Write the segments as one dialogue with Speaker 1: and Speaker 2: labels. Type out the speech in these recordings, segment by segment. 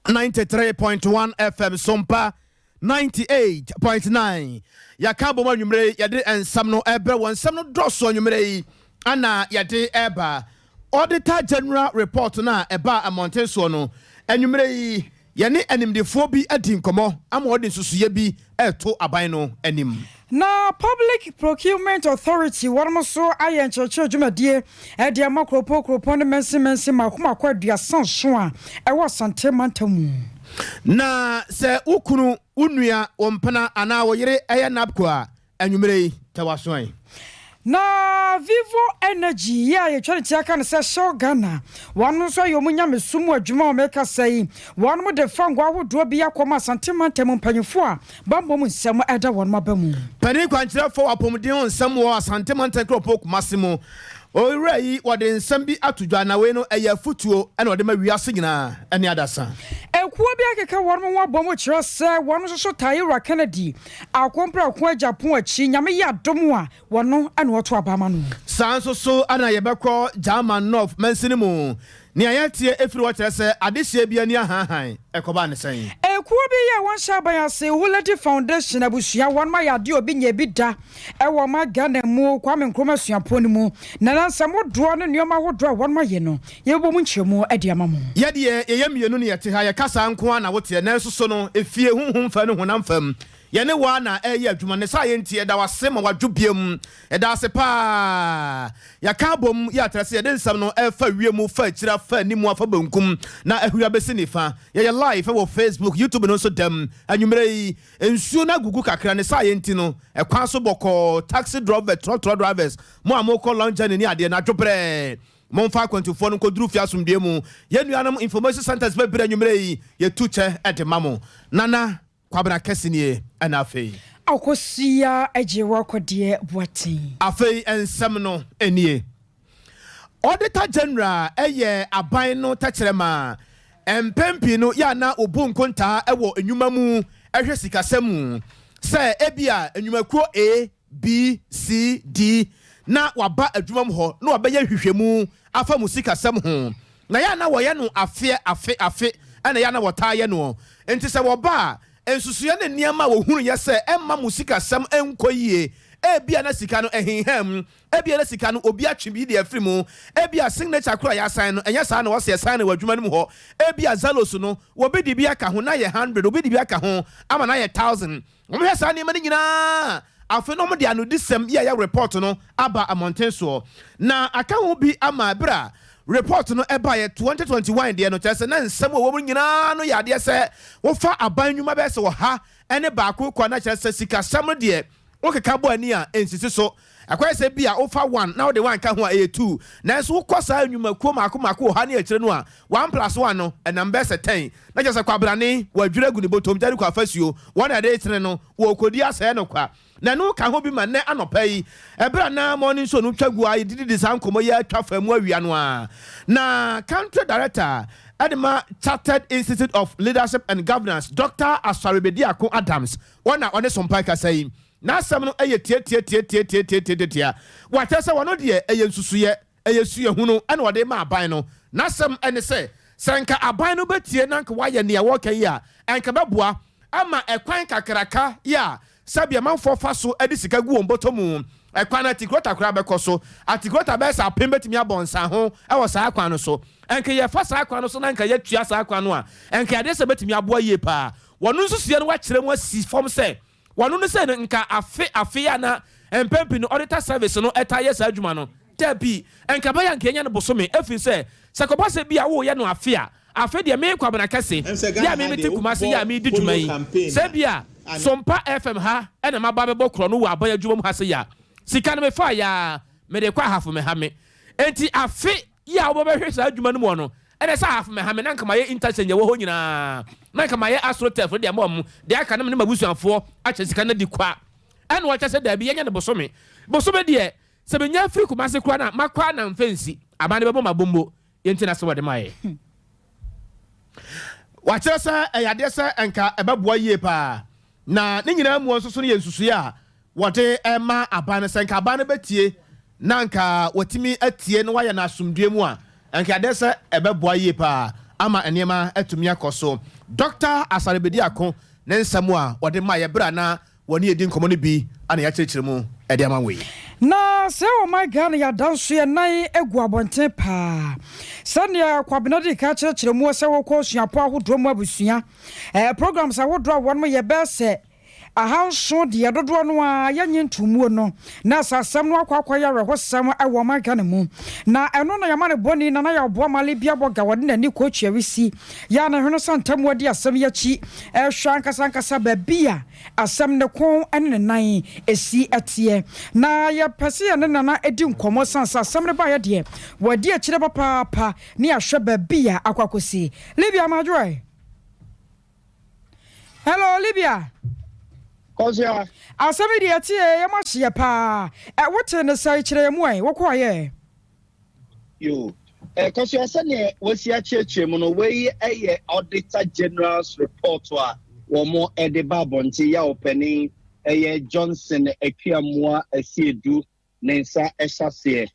Speaker 1: 93.1 FM, Sompa 98.9. Yɛaka bɔ mu anwummerɛ yi, yɛde nsɛm no ɛbrɛ wɔ. Nsɛm no dɔso anwummerɛ yi ana yɛde ɛba. Auditor General report no a ɛba mmɔnten soɔ no, anwummerɛ yi yɛne animdefoɔ bi adi nkɔmmɔ ama wɔde nsusuyɛ bi ɛreto aban no anim.
Speaker 2: Na Public Procurement Authority, wɔn nso ayɛ nkyerɛkyerɛ dwumadie ɛde ama kuropɔn kuropɔn ne mɛnsin mɛnsin mako mako 37 a ɛwɔ Asante mantam mu.
Speaker 1: Na sɛ wo kunu, wo nua, wo mpena anaa wo yere ɛyɛ NABCO a, anwummerɛ yi tɛwasoan.
Speaker 2: Na Vivo Energy yi a yɛtwa ne tia ka no sɛ Shell Ghana, wɔn nso ayɛ ɔmo nyamesom mu adwuma a wɔmɛkasa yi, wɔn mo de fango ahodoɔ bi akɔma Asante mantam mpanyinfoɔ a bambɔ mu nsɛm ɛda wɔn aba mu.
Speaker 1: Panin kwankyerɛfoɔ wɔ apɔmuden ho nsɛm wɔ Asante mantam kuropɔn Kumase mu, owura yi wɔde nsɛm bi ato dwa, na wei no ɛyɛ afotuo ɛna ɔde ma wiase nyinaa ɛne adasa.
Speaker 2: Ekuo bi akeka wɔn ho abɔ mu kyerɛ sɛ wɔn nso so Tayera Kennedy Akomprako Agyapong akyi, Nyame yɛ adom a, wɔno ɛna wɔto abama no.
Speaker 1: Saa nso so ana yɛbɛkɔ German North mansini mu. Nea yɛteɛ ɛfiri hɔ kyerɛ sɛ adehyeɛ bi ani ahanhan ɛkɔba ne sɛn?
Speaker 2: Ekuo bi yɛ wɔn hyɛ aban ase, Huledi Foundation abusua, wɔn ma yɛ adeɛ obi nya bi da ɛwɔ ɔma Ghana mu Kwame Nkrumah Suapɔn no mu, na nansɛm hodoɔ ne nneɛma ahodoɔ a wɔn ma yɛ no, yɛbɛbɔ mu nkyerɛmu ɛde ama mo.
Speaker 1: Yɛdeɛ yɛyɛ mmienu ne yɛte ha, yɛkasa nko a na woteɛ, nanso so no efie honhom fa ne honam fam yɛne waa na ɛyɛ adwuma ne saa. Yɛnti ɛda wase ma wadwo biam, ɛda ase paa. Yɛka abom yɛ atrɛ sɛ yɛde nsɛm no ɛfa wie mu, fa akyira, fa anim, afa benkum na ahuri abɛsi nifa. Yɛyɛ live ɛwɔ Facebook, YouTube no nso dɛm. Anwummerɛ yi nsuo no agugu kakra ne saa. Yɛnti no ɛkwan so bɔkɔɔ. Taxi driver, trɔtrɔ drivers, mo a mokɔ long journey ne adeɛ no adwobrɛɛ, momfa akwantufoɔ no nkɔduru fie asomdue mu. Yɛn nuanom information centers bɛbrɛ anwummerɛ yi, yɛtu kyɛ ɛde ma mo. Nana Kwabena Kɛse nie, ɛna afei
Speaker 2: Akɔsia agye wakɔdeɛ Boaten.
Speaker 1: Afei nsɛm no nie. Auditor General ɛyɛ aban no tɛkyerɛma. Mpɛn pii no yɛ ana obu nkontaa ɛwɔ nnwuma mu, ɛhwɛ sikasɛm mu sɛ ebia nnwumakuo A, B, C, D na waba adwuma mu hɔ na wabɛyɛ nhwehwɛmu afa mu sikasɛm ho, na yɛ ana wɔyɛ no afeɛ afe afe, ɛna yɛ ana wɔtaa yɛ no. Nti sɛ wɔba a, nsusuɛ ne nneɛma a wɔhunu yɛ sɛ ɛmma mu sikasɛm nkɔ yie, ebia na sika no ɛhenham mu, ebia na sika no obi atwe bi de afiri mu, ebia signature koro a yɛasan no ɛnyɛ saa na wɔsɛ yɛsan no wɔ adwuma no mu hɔ, ebia zeros no wɔbi de bi aka ho na yɛ 100, obi de bi aka ho ama na yɛ 1,000. Wɔhwɛ saa nneɛma no nyinaa afei na wɔde anodisɛm yi a yɛ report no aba mmɔnten soɔ, na aka ho bi ama berɛ a report no ɛbaeɛ 2021 deɛ no kyerɛ sɛ na nsɛm a ɛwɔ mu nyinaa no yɛ adeɛ sɛ wofa aban nnwuma bɛyɛ sɛ 101 kɔ, na kyerɛ sɛ sikasɛm no deɛ wokeka bɔ ani a ɛnsisi so. Ɛkɔyɛ sɛ bi a wofa one na wode one ka ho a, ɛyɛ two, nanso wokɔ saa nnwumakuo maako maako wɔ ha ne akyire no a, one plus one no ɛnam bɛyɛ sɛ 10, na kyerɛ sɛ kwabrane wɔadwiri agu ne bɔtɔm gyare kɔ afasuo wɔn na ɛde tene no wɔkɔdi asɛe no kwa. Na ɛno ka ho bi ma nnɛ anɔpa yi, ɛberɛ a na morning show no twa gu a yɛdididi saa nkɔmmɔ yi atwa fa mu awia no a, na country director ɛde ma Chartered Institute of Leadership and Governance, Dr Asare Bediako Adams, wɔn na ɔne Sompa kasa yi. N'asɛm no ɛyɛ tiatiatiatiatiatiatiatia. Wakyerɛ sɛ wɔno deɛ ɛyɛ nsusuyɛ, ɛyɛ suahunu ɛna ɔde ma aban no. N'asɛm ɛne sɛ nka aban no bɛtie na nka wayɛ nea wɔka yi a, ɛnka bɛboa ama ɛkwan kakraka yi a sɛbi amanfoɔ fa so de sika gu wɔn bɔtɔ mu, ɛkwan no atikurota koraa bɛkɔ so. Atikurota bɛyɛ sɛ 1000 bɛtumi abɔ nsa ho ɛwɔ saa kwan no so. Ɛnka yɛfa saa kwan no so na nka yɛtua saa kwan no a, ɛnka adeɛ sɛ bɛtumi aboa yie paa. Wɔno nso sua no wakyerɛ mu asi fam sɛ wɔno no sɛ no nka afe afe a na mpɛn no auditor service no ɛta yɛ saa adwuma no dabi, nka bɛyɛ nka ɛnya no bosome, ɛfiri sɛ kɔba sɛ bi a woyɛ no afe a, afe deɛ me Kwabena Kɛse yɛ a me mete Kumase yɛ a medi dwuma yi, sɛ bi a Sompa FM ha ɛna maba bɛbɔ korɔ no wɔ aban adwuma mu ha sɛ yɛ a, sika no mefa yɛ a mede kɔ Ahafo me ha me. Enti afe yi a wobɛbɛhwɛ saa adwuma no mu no, ɛna sɛ Ahafo me ha me na nka mayɛ interchange ɛwɔ hɔ nyinaa, na nka mayɛ astroturf no deɛ ma ɔmo deɛ aka no ne mabusuafoɔ akyɛ sika no di kwa. Ɛna wɔkyɛ sɛ daabi, yɛnyɛ no bosome bosome deɛ, sɛ menya firi Kumase koraa na makɔ a na mfa nsi aban no bɛbɔ ma bombo. Yɛnti na sɛ wɔde ma yɛ. Wakyerɛ sɛ ɛyɛ adeɛ sɛ nka ɛbɛboa yie paa, na ne nyinaa mu nso so no yɛ nsusuiɛ a wɔde ɛma aban no sɛ nka aban no bɛtie na nka wɔtumi atie na wayɛ no asomdue mu a, nka adeɛ sɛ ɛbɛboa yie paa. ama nneɛma atumi akɔ so. Dr. Asare Bediako ne nsɛm a wɔde ma yɛ berɛ a na wɔne yɛdi nkɔmmɔ no bi ana yɛakyerɛkyerɛ mu ɛde ama wei.
Speaker 2: Na sɛ ɔman Ghana yɛada nso yɛ nan agu abɔnten paa, sɛnea Kwabena de ka kyerɛkyerɛ mu sɛ wɔkɔ suapɔ ahodoɔ mu abusua programs ahodoɔ a wɔnom yɛbɛɛ sɛ 700 deɛ dodoɔ no a yɛnye ntomuo no, na sɛ asɛm no akɔ akɔyɛ awerɛhosɛm ɛwɔ ɔman Ghana mu. Na ɛno na yɛma ne bɔne na na yɛboa male bi abɔ ga wɔde n'ani kɔɔtua wisi yɛ na hwene sɛ ntam adi asɛm yi akyi, ɛhwɛ ankasa ankasa baabi a asɛm ne kɔn ne ne nan ɛsi ɛteɛ. Na yɛpɛ sɛ yɛne Nana ɛdi nkɔmmɔ san sɛ asɛm no baeɛ deɛ, wɔadi akyire papaapa ne yɛahwɛ baabi a akɔ akɔsi. Libya Madwoɛ, hello Libya.
Speaker 3: Kɔsia.
Speaker 2: Asɛm yi deɛ ɛteɛ yɛm ahyeɛ paa. Ɛ wote ne sɛ kyerɛ yɛ mu ɛ wokɔɔyɛ?
Speaker 3: Yo. Kɔsia, sɛnea wɔasi akyerɛkyerɛ mu no, wei yɛ Auditor General's report a wɔn de ba abɔnten yɛ a ɔpanin ɛyɛ Johnson Akuamoa Asiedu ne nsa ɛhyɛ aseɛ.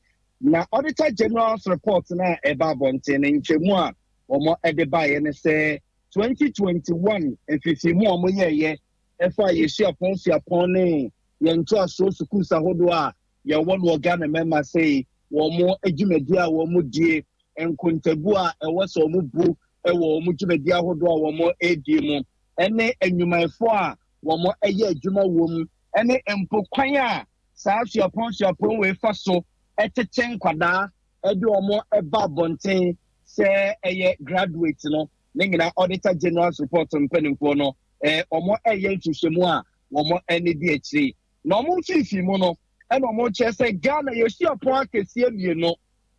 Speaker 3: Na Auditor General's report na ɛba abɔnten no, nkyɛmu a wɔn de baeɛ ne sɛ 2021 mfifirimu a wɔn yɛɛyɛ ɛfa yɛ suapɔn suapɔn ne yɛn ntoasoɔ sukuus ahodoɔ a yɛwɔ no wɔ Ghana mɛma sɛ wɔn dwumadi a wɔn die, nkontabu a ɛwɔ sɛ wɔn bu wɔ wɔn dwumadi ahodoɔ a wɔn redie mu, ɛne nnwumayɛfoɔ a wɔn yɛ adwuma wɔ mu, ɛne mpo kwan a saa suapɔn suapɔn wei fa so ɛtete nkwadaa ɛde wɔn ɛba abɔnten sɛ ɛyɛ graduate no ne nyinaa. Auditor General's report, mpanimfoɔ no wɔn ɛyɛ nhwehwɛmu a wɔn ani di akyire na wɔn mfimfini mu no, ɛna wɔn kyerɛ sɛ Ghana yɛ suapɔn akɛseɛ mmienu,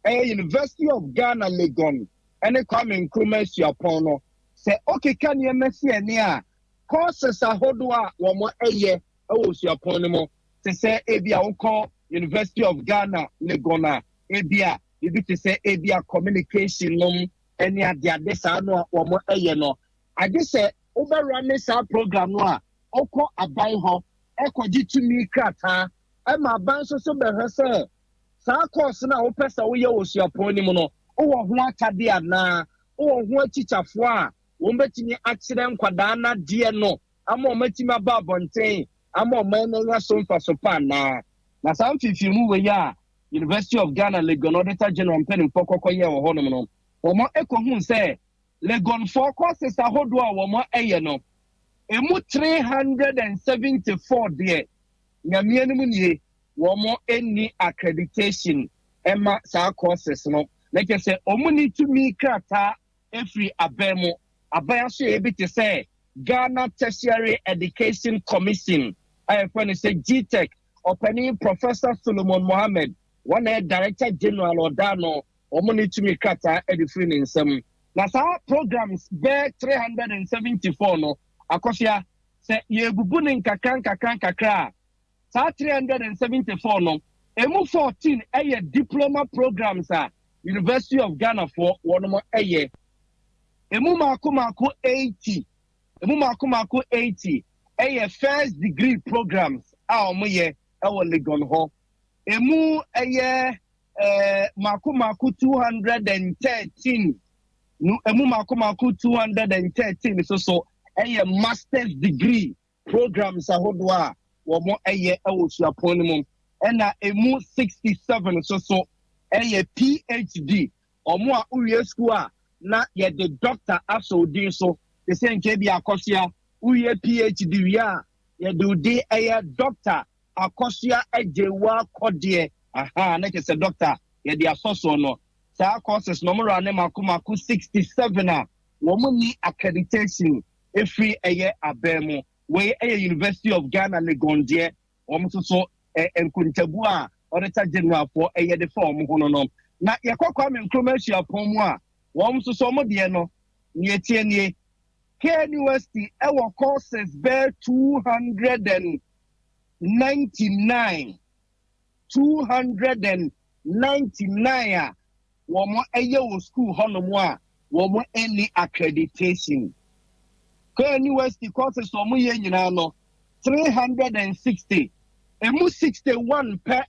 Speaker 3: ɛyɛ University of Ghana Legon ɛne Kwame Nkrumah Suapɔn no, sɛ ɔkeka nneɛma si ani a, courses ahodoɔ a wɔn ɛyɛ ɛwɔ suapɔn no mu, te sɛ ebi a wokɔ University of Ghana Legon a, ebi a ebi te sɛ ebi a communication nom ɛne adeade saa no a wɔn ɛyɛ no, agye sɛ wobɛwura ne saa program no a, ɔkɔ aban hɔ ɛkɔgye tumi krataa, ɛma aban nso so bɛhwɛ sɛ saa course no a wopɛ sɛ woyɛ wɔ suapɔn no mu no, wowɔ ho akadeɛ anaa wowɔ ho akyikyafoɔ a wɔn bɛtumi akyerɛ nkwadaa n'adeɛ no ama wɔn atumi aba abɔnten ama ɔman no anya so mfaso pa anaa. Na saa mfimfini wɔ yi a University of Ghana Legon Auditor General mpanimfoɔ kɔkɔ yɛ wɔ hɔnom no, wɔn ekɔhu sɛ Legonfoɔ courses ahodoɔ a wɔn ɛyɛ no, emu 374 deɛ, Nyamea no mu nie, wɔn ani accreditation ɛma saa courses no, na kyerɛ sɛ wɔn ni tumi krataa efiri aban mu. Aban aso yɛ bi te sɛ Ghana Tertiary Education Commission a yɛfrɛ no sɛ GTEC, ɔpanin Professor Solomon Mohammed, wɔn na yɛ Director General ɔda no, wɔn ne tumi krataa ɛde firi ne nsam. Na saa programs bɛɛ 374 no, Akɔsoa, sɛ yɛbubu ne nkakra nkakra nkakra a, saa 374 no, emu 14 ɛyɛ diploma programs a University of Ghana foɔ wɔn ɛyɛ. Emu mako mako 80, emu mako mako 80 ɛyɛ first degree programs a wɔn yɛ ɛwɔ Legon hɔ. Emu ɛyɛ mako mako 213 no, emu mako mako 213 nso so ɛyɛ masters degree programs ahodoɔ a wɔn ɛyɛ ɛwɔ suapɔn no mu, ɛna emu 67 nso so ɛyɛ PhD, wɔn a wowie school a na yɛde doctor asɔ odin so, te sɛ nke bi Akɔsoa wowie PhD wie a, yɛde odin ɛyɛ Doctor Akɔsoa Agyewa Kɔdeɛ aha, na kyerɛ sɛ doctor yɛde asɔ soɔ no. Saa courses na wɔn ne mako mako 67 a wɔn ni accreditation efiri ɛyɛ abɛn mu. Wei ɛyɛ University of Ghana Legon deɛ. Wɔn nso so nkontabu a Auditor General foɔ ɛyɛ de fa wɔn ho no. Na yɛkɔ Kwame Nkrumah Asuapɔn mu a, wɔn nso so wɔn deɛ no, nea etie nie: KNUST ɛwɔ courses bɛɛ 299, 299 a wɔn ɛyɛ wɔ school hɔnom a wɔn ani accreditation. KNUST courses wɔn yɛ nyinaa no 360, emu 61 pɛ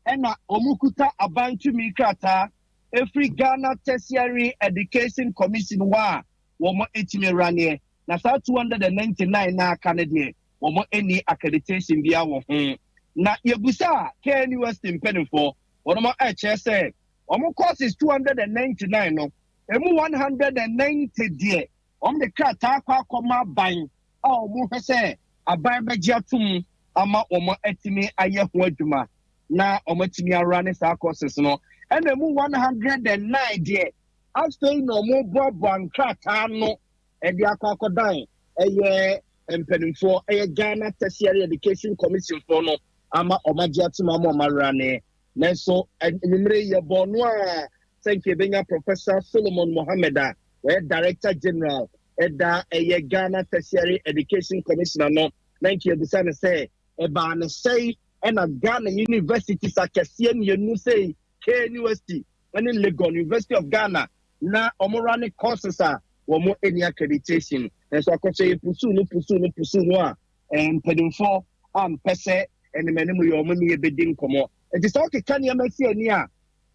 Speaker 3: ɛna wɔn kuta abantumi krataa. ɛfiri Ghana Tertiary Education Commission hɔ a wɔn atumi raneɛ. Na saa 299 na aka no deɛ, wɔn ani accreditation biara wɔ ho. Na yɛbusa a KNUST mpanimfoɔ, wɔn ɛkyerɛ sɛ wɔn courses 299 no, emu 190 deɛ, wɔn de krataa akɔ akɔma aban a wɔn hwɛ sɛ aban bɛgye atom ama wɔn atumi ayɛ ho adwuma na wɔn atumi awura ne saa courses no. Ɛna emu 109 deɛ, afei na wɔn boaboa nkrataa no ɛde akɔ akɔdan ɛyɛ mpanimfoɔ, ɛyɛ Ghana Tertiary Education Commission foɔ no, ama wɔn agye atom ama wɔn awura ne. Nanso enyimire yɛ bɔ no a sɛ nka ebenya Professor Solomon Mohammed a wɔyɛ Director General ɛda ɛyɛ Ghana Tertiary Education Commissioner no, na nka ebisa ne sɛ ɛbaa ne sɛe ɛna Ghana universities akɛseɛ mmienu sɛ KNUST ɛne Legon University of Ghana na wɔn run courses a wɔn ani accreditation. Nso akɔsɔ yɛ pursue no, pursue no, pursue no a mpanimfoɔ a mpɛ sɛ ɛnim anim yɛ wɔn ne yɛbɛdi nkɔmɔ. Nti sɛ ɔkeka nneɛma si ani a,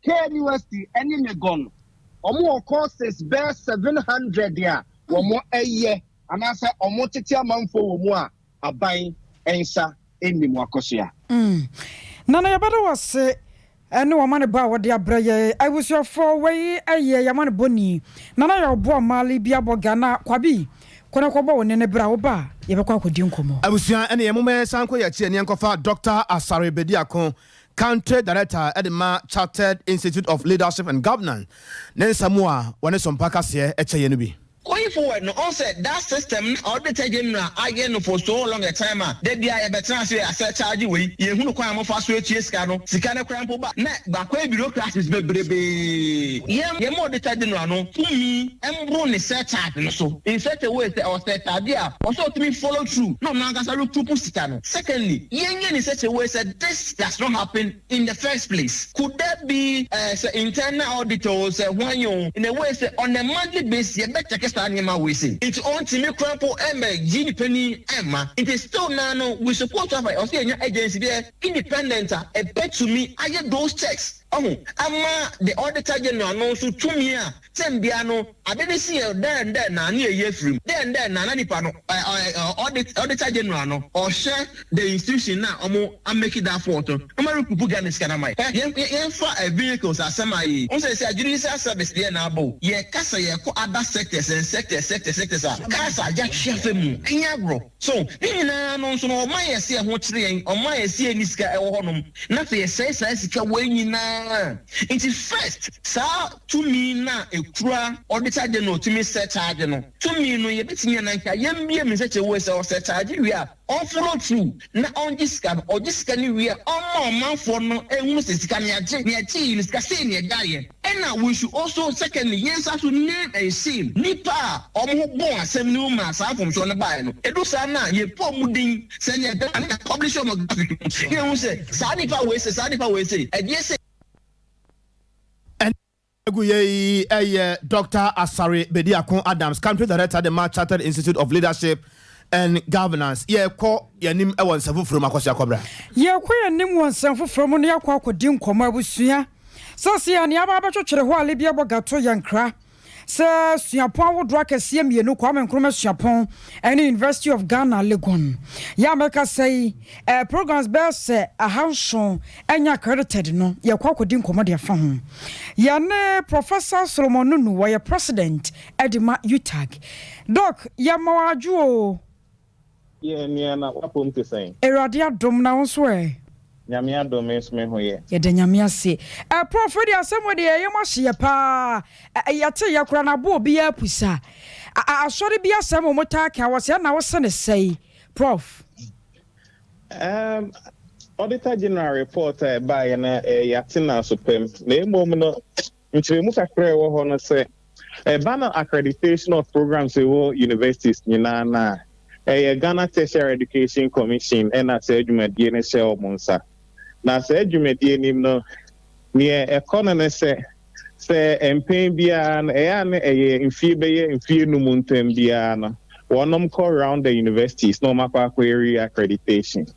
Speaker 3: KNUST ɛne Legon, wɔn wɔ courses bɛɛ 700 a wɔn ɛyɛ anaasɛ wɔn tete amanfoɔ wɔ mu a aban nsa nnim akɔsoa.
Speaker 2: Nana, yɛbɛda wɔ se ɛne wɔma ne ba a wɔde abrɛ yɛ. Abusuafoɔ, wei ɛyɛ yɛma ne bɔni Nana yɛ ɔboa maale bi abɔ Ghana kwabi kɔnɛ kɔbɔ wo ne ne berɛ a woba a yɛbɛkɔ akɔdi nkɔmmɔ.
Speaker 1: Abusua, ɛne yɛn moma san kɔ yɛakyi ɛne yɛnkɔfa Dr Asare Bediako, Country Director ɛde ma Chartered Institute of Leadership and Governance, ne nsɛm a wɔne Sompa kaseɛ ɛkyɛ yɛ no bi.
Speaker 4: Going forward no, ɔn sɛ that system na Auditor General ayɛ no for so long a time a da bia yɛbɛtena ase asɛ charge wei, yɛhunu kwan a mofa so atua sika no. Sika no kora mpo ba na baakɔyɛ bureaucracies bebrebee. Yɛma Auditor General no tumi mboro ne surcharge no so in such a way sɛ ɔsɛ charge a ɔsɛ ɔtumi follow through na ɔno ankasa recoup sika no. Secondly, yɛnyɛ in such a way sɛ this does not happen in the first place. Could there be sɛ internal auditor o, sɛ hwan o, in a way sɛ on a monthly basis yɛbɛkyɛkɛ saa nneɛma wei se nti ɔntumi kora mpo ɛmɛ yi nipa ni ɛmma? Nti still naa no, we suppose to have ɔsɛ yɛnya agency bi independent a ɛbɛtumi ayɛ those checks ɔho ama the Auditor General no nso tumi a sɛ mbea no ade ne si yɛ dɛn dɛn na ne yɛ yɛ firim dɛn dɛn na nipa no ɛ ɛ audit Auditor General no ɔhyɛ the institution na ɔmo amake that fault no, ɔmo recoup Ghana sika na ma yɛ yɛn yɛnfa ɛ vehicles asɛm ayi n sɛ judicial service deɛ na abɔ yɛ kasa, yɛ kɔ other sectors and sectors, sectors, sectors a cars a yɛahwɛ fɛ mu ɛnyɛ agorɔ. So ne nyinaa no nso no, ɔma yɛ si ɛho kyerɛ yɛn, ɔma yɛ si ɛni sika ɛwɔ hɔnom na sɛ yɛsɛe saa sika wɔ nyinaa. Nti first, saa tumi na ekura Auditor General tumi sɛ charge no, tumi no yɛbɛtumi ananka yɛmbie mi sɛ kyɛ wo sɛ ɔsɛ charge wie a, ɔnfollow through na ɔngye sika no. Ɔgye sika no wie a, ɔma ɔmanfoɔ no ehunu sɛ sika no yɛagye, ne yɛgye yi no, sika sei ne yɛgye ayɛ. Ɛna we should also secondly yɛn nsa so name and shame nipa a ɔmo ho bɔn asɛm ne mu ma saa mfomsoɔ no baeɛ no. Edu saa na yɛpɔ ɔmo din sɛnea ɛbɛn na publish ɔmo graphic mu ne ehu sɛ saa nipa wei sɛ, saa nipa wei sɛ ɛdeɛ sɛ.
Speaker 1: Egu yɛ yi ɛyɛ Dr Asare Bediako Adams, Country Director de ma Chartered Institute of Leadership and Governance. Yɛkɔ yɛnim ɛwɔ nsɛm foforɔ mu akɔso akɔbra.
Speaker 2: Yɛkɔ yɛnim wɔ nsɛm foforɔ mu no, yɛakɔ akɔdi nkɔmmɔ. Abusua, sɛsɛ a nea aba bɛtwetwere hɔ a Libia bɔ gato yɛnkra sɛ suapɔn ahodoɔ akɛseɛ mmienu, Kwame Nkrumah Suapɔn ɛne University of Ghana Legon, yɛ a mɛka sɛ yi programs bɛyɛ sɛ 700 ɛnyɛ accredited no. Yɛkɔ akɔdi nkɔmmɔ de afa ho. Yɛne Professor Solomon Nunu, wɔyɛ president ɛde ma UTAG. Doc, yɛma wɔ adwo o.
Speaker 5: Yɛ nua, na wapom te sɛn?
Speaker 2: Awurade adom, na wo nso ɛ?
Speaker 5: Nyame adom, me nso me ho yɛ.
Speaker 2: Yɛda Nyame ase. Prof de asɛm wɔ de yɛyɛ mo ahyeyɛ paa. Yɛte yɛ kora na abo obiara pusa asɔre bi asɛm wɔ mo taa ka wɔ sɛ na wo se ne sɛe, Prof.
Speaker 5: Auditor General report a ɛbaeɛ no, yɛate no aso pɛm, na mmom no nkyerɛmu kakra a ɛwɔ hɔ no sɛ ɛba no accreditation of programs ɛwɔ universities nyinaa no a, ɛyɛ Ghana Tertiary Education Commission ɛna saa dwumadie no hyɛ wɔn nsa. Na saa dwumadie nim no, neɛ ɛkɔ no ne sɛ mpɛn biara no, ɛyɛ a no ɛyɛ mfie bɛyɛ mfie 5 ntam biara no, wɔnom kɔ round the universities na wɔn akɔ akɔyɛ re-accreditation.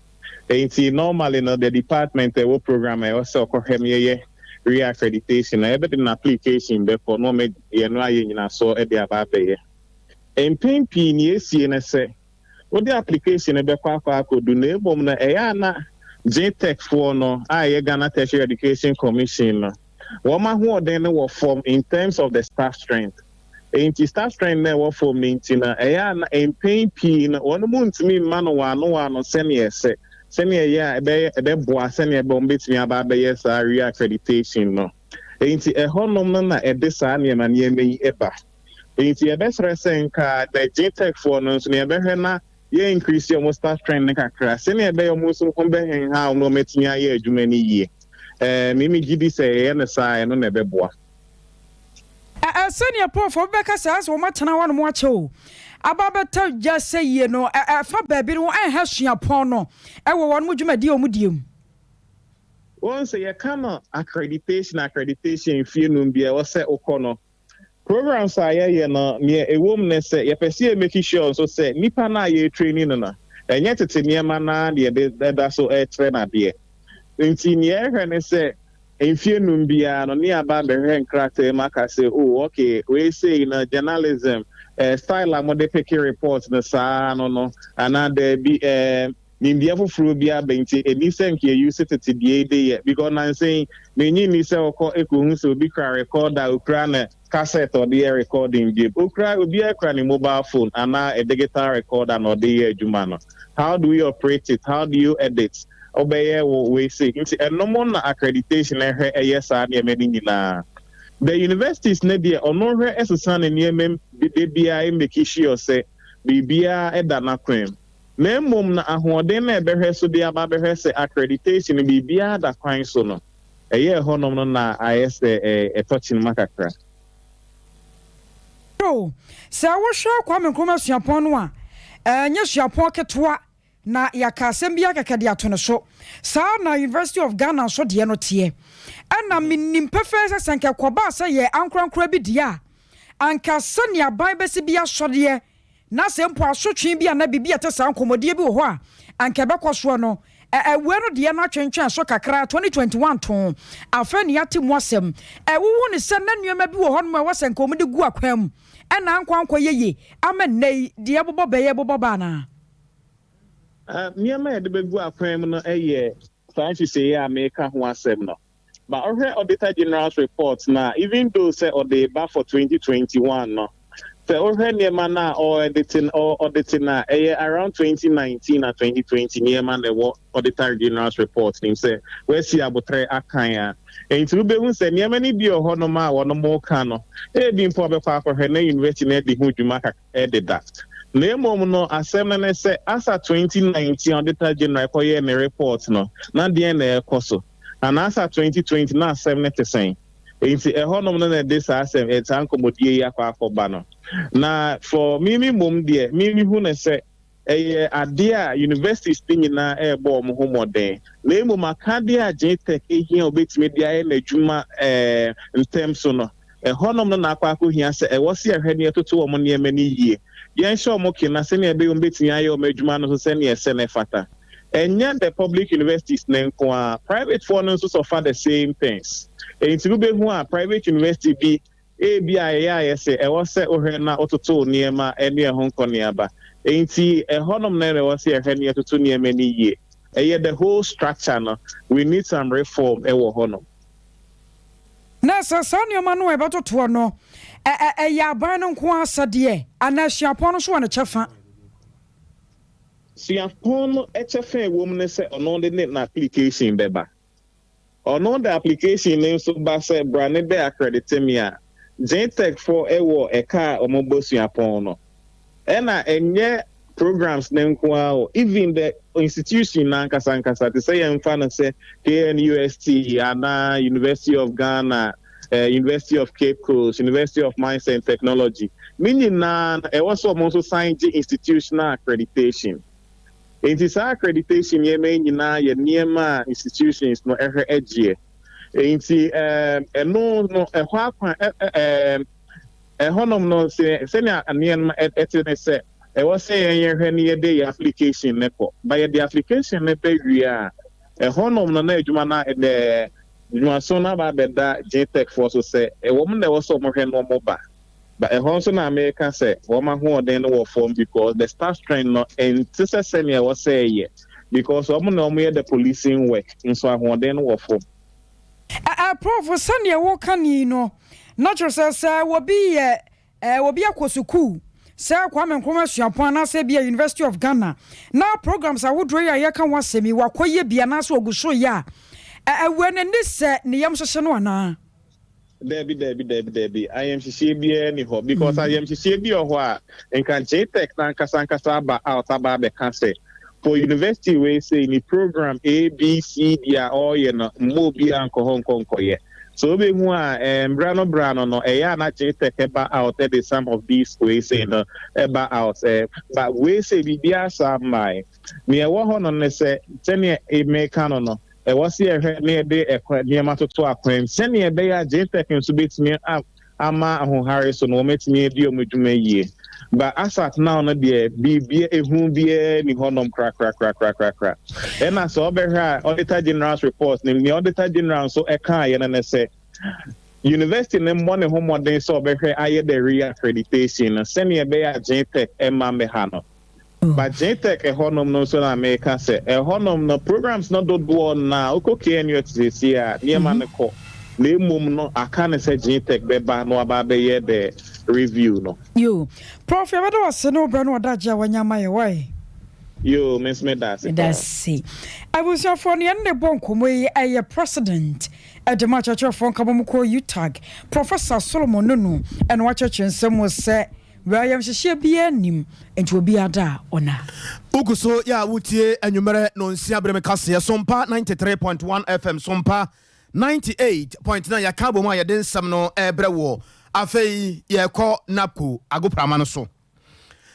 Speaker 5: Nti normally no, the department ɛwɔ program a ɛwɔ sɛ ɔkɔhwɛ mu yɛyɛ. re-accreditation na yɛbɛde no application bɛkɔ na ɔmɛ yɛn no ayɛ nyinasoɔ de aba abɛyɛ. Mpɛn pii nea esie ne sɛ wode application no bɛkɔ akɔ akɔdu, na mmom no ɛyɛ ana GTEC foɔ no a ɛyɛ Ghana Tertiary Education Commission no, wɔn ahoɔden no wɔ fam in terms of the staff strength. Nti staff strength na ɛwɔ fam no nti no, ɛyɛ ana mpɛn pii no wɔn mu ntumi mma no wɔano wɔano sɛnea ɛsɛ, sɛnea ɛyɛ a ɛbɛyɛ ɛbɛboa sɛnea ɛbɛ wɔn bɛtumi aba abɛyɛ saa re-accreditation no. Nti ɛhɔnom no na ɛde saa nneɛma nneɛma yi ɛba. Nti yɛbɛsrɛ sɛ nka the GTEC foɔ no nso no, yɛbɛhwɛ na yɛ increase wɔn staff strength ne kakra sɛnea ɛbɛyɛ wɔn nso ho bɛhenha wɔn na wɔatumi ayɛ adwuma no yie. Mimi gyi di sɛ ɛyɛ no saa, ɛno na ɛbɛboa.
Speaker 2: Sɛnea Prof bɛka sɛ sɛ wɔmatena hɔ nom akyɛ o aba bɛtɔ gya sɛ yie no, ɛfa baabi no ɛnha suapɔn no ɛwɔ wɔn mo dwumadie a wɔn die mu.
Speaker 5: Wɔn sɛ yɛka no accreditation 5 years bi a ɛwɔ sɛ wokɔ no, programs a yɛyɛ no, nea ɛwɔ mu ne sɛ yɛpɛ sɛ yɛ make sure nso sɛ nipa no a yɛ training no, ɛnyɛ tete nneɛma naa na yɛde ɛda so ɛrekyerɛ n'adeɛ. Nti nea ɛhwɛ ne sɛ 5 years biara no ne aba abɛhwɛ nkrataa mu aka sɛ, "Oh, okay, wei sei no journalism style a mode pick report no saa no anaa daabi, nimdeɛ foforɔ bi aba, nti ɛni sɛ nka yɛyi sɛ tete deɛ yi de yɛ," because nansɛn menyi ni sɛ wɔkɔ ekohu sɛ obi kura recorder, okura ne cassette ɔde yɛ recording bi, okura obiara kura ne mobile phone anaa a digital recorder na ɔde yɛ adwuma no. How do we operate it? How do you edit? Ɔbɛyɛ wɔ wei sei. Nti ɛnom na accreditation ɛhwɛ ɛyɛ saa nneɛma no nyinaa. The universities ne deɛ, ɔno hwɛ ɛsesa ne nneɛma mu de biara, make sure sɛ biribiara ɛda n'akwan mu, na mmom na ahoɔden na ɛbɛhwɛ so de aba bɛhwɛ sɛ accreditation no biribiara da kwan so no, ɛyɛ ɛhɔnom no na ayɛ sɛ ɛtɔ kyinima kakra.
Speaker 2: O sɛ wohwɛ Kwame Nkrumah Suapɔn no a, ɛnyɛ suapɔn ketewa na yɛaka asɛm bi akɛkɛ de ato no so saa. Na University of Ghana nso deɛ no teɛ, ɛna menim pɛfɛɛ sɛ nka kɔbaa sɛ yɛ ankorankora bi deɛ a, anka sɛnea aban bɛsi bi asɔdeɛ na sɛ mpo asotwe bi ana biribi a ɛte saa, nkɔmmɔdeɛ bi wɔ hɔ a anka ɛbɛkɔ soɔ no. Ɛwɛ no deɛ no atwentwɛn so kakra 2021 to afei ne yɛate mu asɛm. Ɛwowo ne sɛ na nneɛma bi wɔ hɔnom a ɛwɔ sɛ nka wɔn de gu akwan mu ɛna ankɔ ankɔ yɛye ama nnɛ yi deɛ ɛbobɔ bɛyɛ bobɔ baa naa.
Speaker 5: Nneɛma a yɛde bɛgu akwan mu no yɛ saa nhyehyɛeɛ a meka ho asɛm no. But ɔhwɛ Auditor General's report na even though sɛ ɔde ba for 2021 no, sɛ ɔhwɛ nneɛma no a ɔɔdete ɔɔdete no a, ɛyɛ around 2019 na 2020 nneɛma na ɛwɔ Auditor General's report nim sɛ wɔasi abotire akan a. Nti wobɛhu sɛ nneɛma no bi wɔ hɔnom a wɔnom ka no, ebi mpo ɔbɛkɔ akɔhwɛ na university no adi ho dwuma kakra ɛdeda. Na mmom no, asɛm no ne sɛ asa 2019 Auditor General kɔyɛɛ ne report no, na deɛn na ɛkɔ so? Anaasa 2020 na asɛm no te sɛn? Nti ɛhɔnom no na ɛde saa asɛm, saa nkɔmmɔdie yi akɔ akɔba no. Na for mimi mmom deɛ, mimi hu ne sɛ ɛyɛ adeɛ a universities ne nyinaa ɛrebɔ wɔn ho mmɔden, na mmom akadeɛ a GTEC ehia a obetumi de ayɛ n'adwuma ntɛm so no, ɛhɔnom no na akɔ akɔhia sɛ ɛwɔ si ɛhwɛ ne ɛtoto wɔn nneɛma no yie, yɛnhyɛ wɔn kena sɛnea ɛbɛyɛ wɔn bɛtumi ayɛ wɔn adwuma no so sɛnea ɛsɛ ne fata. Ɛnyɛ the public universities ne nko a, private foɔ no nso suffer the same things. Nti wobɛhu a private university bi ebi a ɛyɛ ayɛ sɛ ɛwɔ sɛ wohwɛ na wototo nneɛma ɛne ɛho nkɔneaba. Nti ɛhɔnom na ɛwɔ sɛ yɛhwɛ ne yɛtoto nneɛma no yie. Ɛyɛ the whole structure no, we need some reform ɛwɔ hɔnom.
Speaker 2: Na sɛ saa nneɛma no a ɛbɛtotoɔ no, ɛyɛ aban no nko asɛdeɛ anaa suapɔn no so wɔ ne kyɛfa?
Speaker 5: Suapɔn no kyɛfa ɛwɔ mu ne sɛ ɔno de ne n'application bɛba. Ɔno de application ne nso ba sɛ bra ne bɛ accredit me a, GTEC foɔ ɛwɔ ɛka a wɔbɔ suapɔn no. Ɛna ɛnyɛ programs ne nko ara o, even the institution nankasa nkasa, te sɛ yɛmfa no sɛ KNUST anaa University of Ghana, University of Cape Coast, University of Mines and Technology ne nyinaa, ɛwɔ sɛ ɔmo nso san gye institutional accreditation. Nti saa accreditation nneɛma yi nyinaa yɛ nneɛma a institutions no ɛhwɛ agyeɛ. Nti ɛno no ɛhɔ akwan ɛhɔnom no, sɛ sɛnea nneɛma ɛte ne sɛ ɛwɔ sɛ yɛn yɛhwɛ ne yɛde yɛ application ne kɔ ba, yɛde application ne bɛ wie a, ɛhɔnom no na adwuma na ɛdɛ. Dwumaso no aba abɛda GTEC foɔ so sɛ wɔn na ɛwɔ sɛ wɔhwɛ na wɔba. But ɛhɔ nso na meka sɛ wɔn ahoɔden no wɔ fam because the staff strength no ɛnte sɛ sɛnea ɛwɔ sɛ ɛyɛ because wɔn na wɔyɛ the policing work nso ahoɔden no wɔ fam.
Speaker 2: Ɛ Prof sɛdeɛ woka no yi no na kyerɛ sɛ sɛ obi yɛ ɛ obi akɔ sukuu sɛ Kwame Nkrumah Suapɔn anaasɛ ebia University of Ghana na programs ahodoɔ yi a yɛka ho asɛm yi wakɔyɛ bi anaasɛ ɔgu so reyɛ a ɛ ɛwɔ n'ani sɛ ne yam hyehye no anaa?
Speaker 5: Dabi dabi dabi dabi ayamhyehyeɛ biara nni hɔ because ayamhyehyeɛ bi wɔ hɔ a nka JTEC no ankasa ankasa aba out aba abɛka sɛ for university wei sei ne program A B C D a ɔreyɛ no mma obiara nkɔ hɔ nkɔ nkɔyɛ. So wobɛhu a eh, mbra no bra no no ɛyɛ a na JTEC ɛba out ɛde some of these wei sei no ɛba out eh, but wei sei biribiara saa mmae. Nea ɛwɔ hɔ no ne sɛ sɛnea meka no no Ɛwɔ sɛ yɛhwɛ na yɛde nneɛma toto akwan mu sɛnea ɛbɛyɛ a JPEC nso betumi ama ahoɔhare so na wɔatumi adi wɔn adwuma yie. But as at now no deɛ, biribi ehu biara nni hɔnom korakorakorakorakora. Ɛna sɛ wobɛhwɛ a Auditor General's report no, nea Auditor General nso kaeɛ no ne sɛ, University no mmɔ ne ho mmɔden sɛ ɔbɛhwɛ ayɛ the re-accreditation no sɛnea ɛbɛyɛ a JPEC mma mmɛha no. But JTEC ɛhɔnom no nso na meka sɛ ɛhɔnom no programs no dodoɔ no a wokɔ KNUT seesei a nneɛma no kɔ na mmom no aka ne sɛ JTEC bɛba na waba abɛyɛ the review no.
Speaker 2: Yoo Prof yɛbɛda wo ase ne wo brɛ ne w'adagye a wanya ama yɛn wai.
Speaker 5: Yoo me nso meda ase
Speaker 2: Meda
Speaker 5: paa.
Speaker 2: ase. Abusuafoɔ nea yɛne no rebɔ nkɔmmɔ yi yɛ President de ma Akyerɛkyerɛfoɔ Nkabom Kuo, UTAG, Professor Solomon Nunu na wakyerɛkyerɛ nsɛm mu sɛ Wura ayamhyehyeɛ biara nnim, enti obiara da a, ɔna.
Speaker 1: Wogu so yɛ a wotie anwummerɛ nonsia berɛ mu kaseɛ Sompa 93.1 FM, Sompa 98.9 Yɛaka abom a yɛde nsɛm no rebrɛ woɔ. Afei yɛrekɔ NABCO agoprama no so.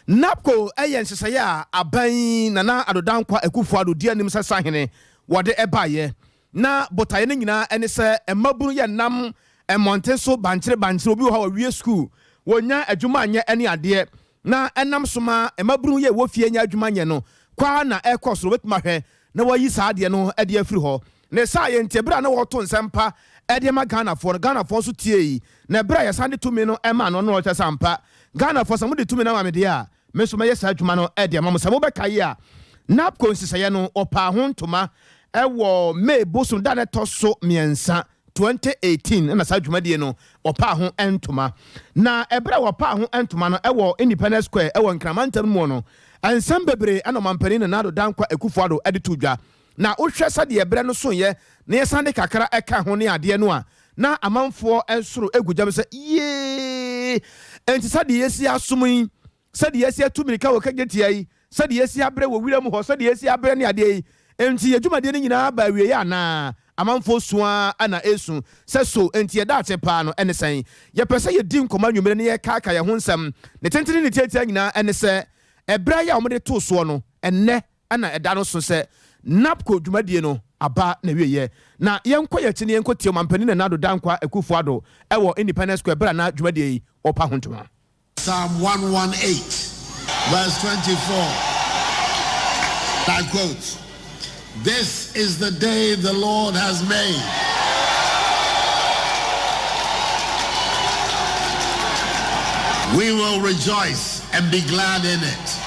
Speaker 1: NABCO yɛ nhyehyɛeɛ a aban yi Nana Addo Dankwa Akufo-Addo di anim sɛ sahene wɔde baeɛ. Na botaeɛ no nyinaa ne sɛ mmabunu yɛ nnam mmɔnten so bankyere bankyere, obi wɔ hɔ a wawie sukuu, wɔnnya adwuma nyɛ ne adeɛ, na ɛnam so ma mmabunu yɛ wɔ fie nya adwuma nyɛ no kɔ ara na ɛrekɔ soro, wɔbɛtumi ahwɛ na wɔayi saa adeɛ no de afiri hɔ. Ne saa yɛ nti, ɛberɛ a na wɔreto nsɛmpa de ama Ghanafoɔ no, Ghanafoɔ nso tiei, na ɛberɛ a yɛsan de tumi no maa no no na ɔkyerɛ sɛ ampa, Ghanafoɔ sɛ mode tumi no ama me deɛ a, Me nso mɛyɛ saa adwuma no de ama mo. Sɛ mobɛkae a, NABCO nhyehyɛeɛ no, wɔpaa ho ntoma wɔ May bosom da a ɛtɔ so mmiɛnsa, 2018 na saa dwumadie no wɔpaa ho ntoma. Na ɛberɛ a wɔpaa ho ntoma no wɔ Independence Square wɔ Nkran mantam no mu no, nsɛm bebree na Ɔmampanin Nana Addo Dankwa Akufo-Addo de too dwa. Na wohwɛ sɛdeɛ berɛ no soeɛ na yɛsan de kakra ka ho ne adeɛ no a, na amanfoɔ soro gu gyam sɛ, Yiee! Enti sɛdeɛ yɛasi asom yi, sɛdeɛ yɛasi atu mmirika wɔ Kejetia yi, sɛdeɛ yɛasi abrɛ wɔ wiram hɔ, sɛdeɛ yɛasi abrɛ ne adeɛ yi, enti yɛn dwumadie no nyinaa aba awieeɛ anaa? Amanfoɔ su ara na ɛresu sɛ, So enti yɛn daakye paa no ne sɛn? Yɛpɛ sɛ yɛdi nkɔmmɔ anwummere na yɛkaakae yɛn ho nsɛm. Ne tenten ne ne tiatia nyinaa ne sɛ, ɛberɛ yi a wɔde too soɔ no, ɛnnɛ na ɛda no so sɛ NABCO dwumadie no aba n'awieɛ. Na yɛnkɔ yɛn akyi na yɛnkɔtie Ɔmanpanin Nana Addo Dankwa Akuffo Addo wɔ Independence Square berɛ a na dwumadie yi ɔrepa ho ntoma.
Speaker 6: Psalm 118, verse 24. I quote, This is the day the Lord has made. We will rejoice and be glad in it.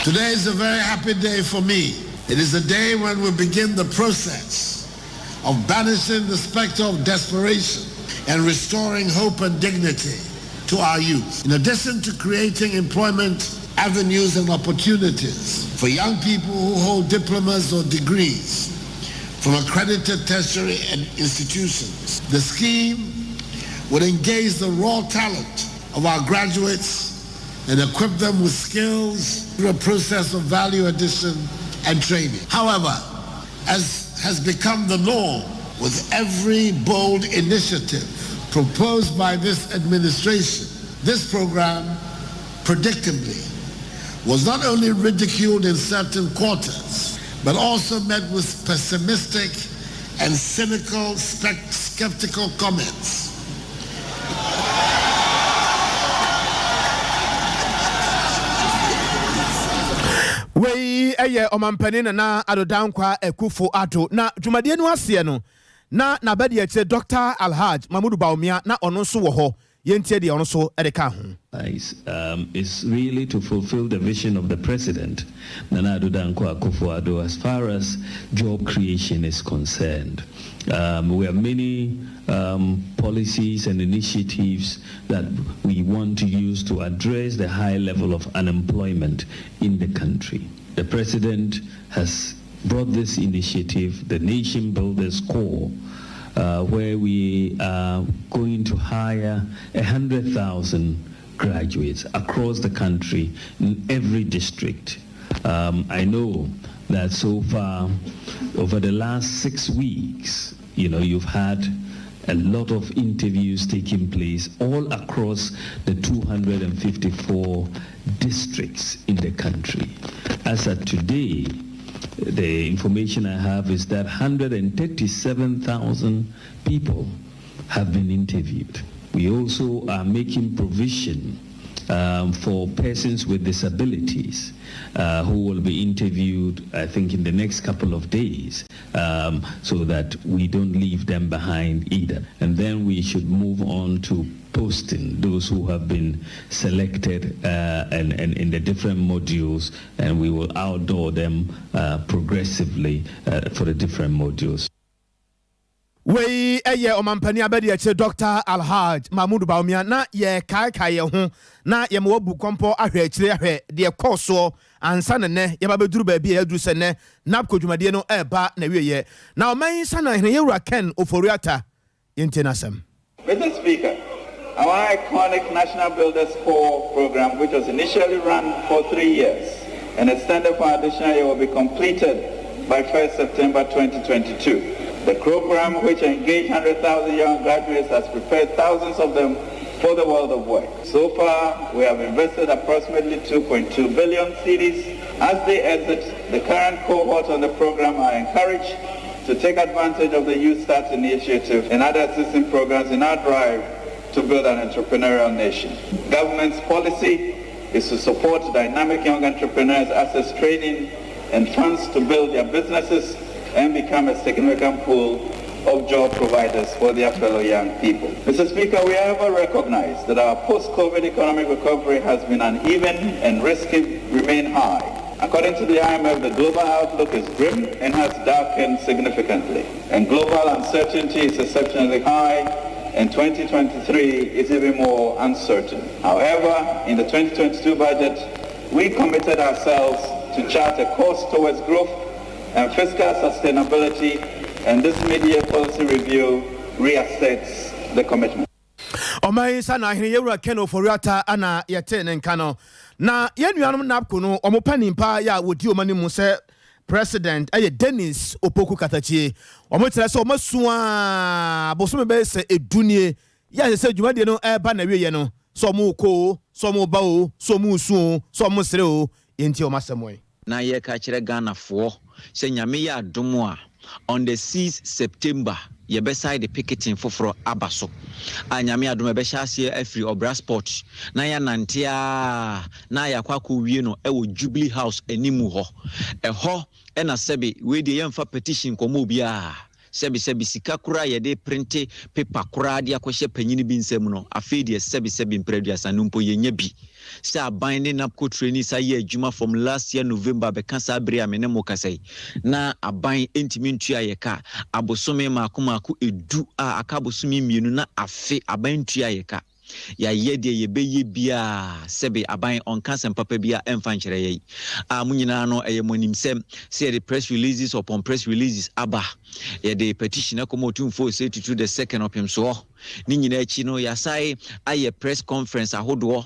Speaker 6: Today is a very happy day for me. It is a day when we begin the process of banishing the specter of desperation and restoring hope and dignity to our youth. In addition to creating employment avenues and opportunities for young people who hold diplomas or degrees from accredited tertiary institutions, the scheme would engage the raw talent of our graduates and equip them with skills through a process of value addition and training. However, as has become the norm with every bold initiative proposed by this administration, this program, predictably, was not only ridiculed in certain quarters, but also met with pessimistic and cynical, skeptical comments.
Speaker 1: Wei yɛ Ɔmampanin Nana Addo Dankwa Akufo Addo na dwumadie no aseɛ no na n'abadiakyire Dɔkta Alhaj Mahmudu Bawumia na ɔno nso wɔ hɔ. Yɛntie deɛ ɔno nso de kaa ho.
Speaker 7: Is really to fulfill the vision of the president, Nana Addo Dankwa Akufo-Addo, as far as job creation is concerned. We have many policies and initiatives that we want to use to address the high level of unemployment in the country. The president has brought this initiative, the Nation Builders Corps, where we are going to hire 100,000 graduates across the country in every district. I know that so far, over the last 6 weeks, you've had a lot of interviews taking place all across the 254 districts in the country. As at today, the information I have is that 137,000 people have been interviewed. We also are making provision for persons with disabilities who will be interviewed, I think, in the next couple of days, so that we don't leave them behind either. And then we should move on to posting those who have been selected and in the different modules, and we will outdoor them progressively for the different modules.
Speaker 1: Wei ɛyɛ ɔmampanin abadiakyire Dr Alhaj Mahmudu Bawumia na yɛkaekae yɛn ho na yɛma wabu kɔmpɔ ahwɛ akyire ahwɛ deɛ kɔɔ soɔ ansa ne nnɛ yɛba bɛduru baabi a yɛaduru sɛ nnɛ NABCO dwumadie no ɛreba na wieɛ na ɔman yi sa na hene yɛwura Ken Ofori-Atta, yɛntie n'asɛm.
Speaker 8: Mr. Speaker, our iconic National Builders Corps program, which was initially run for 3 years and extended for an additional year, will be completed by 1st September 2022. The program, which engaged 100,000 young graduates, has prepared thousands of them for the world of work. So far, we have invested approximately 2.2 billion cedis. As they exit, the current cohort on the program are encouraged to take advantage of the YouStart initiative and other assistance programs in our drive to build an entrepreneurial nation. Government's policy is to support dynamic young entrepreneurs access training and funds to build their businesses and become a significant pool of job providers for their fellow young people. Mr. Speaker, we ever recognize that our post-COVID economic recovery has been uneven and risky remain high. According to the IMF, the global outlook is grim and has darkened significantly. And global uncertainty is exceptionally high, and 2023 is even more uncertain. However, in the 2022 budget, we committed ourselves to chart a course towards growth and fiscal sustainability, and this mid-year policy review reasserts the commitment.
Speaker 1: Ɔman yi sa na ahene yɛwura Ken Ofori-Atta ana yɛte ne nka no. Na yɛn nuanom NABCO no, ɔmo panin paa yɛ a wɔdi ɔmo anim sɛ president ɛyɛ Dennis Opoku Katakyie. Ɔmo kyerɛ sɛ ɔmo asua bosome bɛyɛ sɛ 10 nie yɛ a sɛ dwumadie no ɛreba na wieɛ no, sɛ ɔmo kɔ o, sɛ ɔmo ba o, sɛ ɔmo su o, sɛ ɔmo sere o, yɛntie ɔmo asɛm wɔ yi.
Speaker 9: Na yɛka kyerɛ Ghanafoɔ sɛ Nyame yɛ adom a, on the 6 September yɛbɛsan de picketing foforɔ aba so a, Nyame adom, ɛbɛhyɛ aseɛ afiri Ɔbra Sport na yɛanante a na yɛakɔ akɔwie no ɛwɔ Jubilee House animu hɔ. Ɛhɔ ɛna sɛbe wei deɛ, yɛmfa petition kɔma obiara. Sɛbisɛbi, sika koraa yɛde print paper koraa de akɔhyɛ panyini bi nsam no, afei deɛ, sɛbisɛbi, mprɛduasa no mpo yɛnya bi sɛ aban ne NABCO trainees ayɛ adwuma from last year November bɛka saa bere a me ne mo kasa yi, na aban ntumi ntua yɛ ka abosome maako maako 10 a aka abosome 2 na afe aban ntua yɛ ka. Yɛayɛ deɛ yɛbɛyɛ biaa, sɛbe aban ɔnka asɛm papa bi a ɛmfa nkyerɛ yɛi a mo nyinaa no ɛyɛ mo anim sɛm sɛ yɛde press releases upon press releases aba, yɛde petition akɔma Otumfoɔ Osei Tutu the Second ɔpem soɔ. Ne nyinaa akyi no, yɛasae ayɛ press conference ahodoɔ,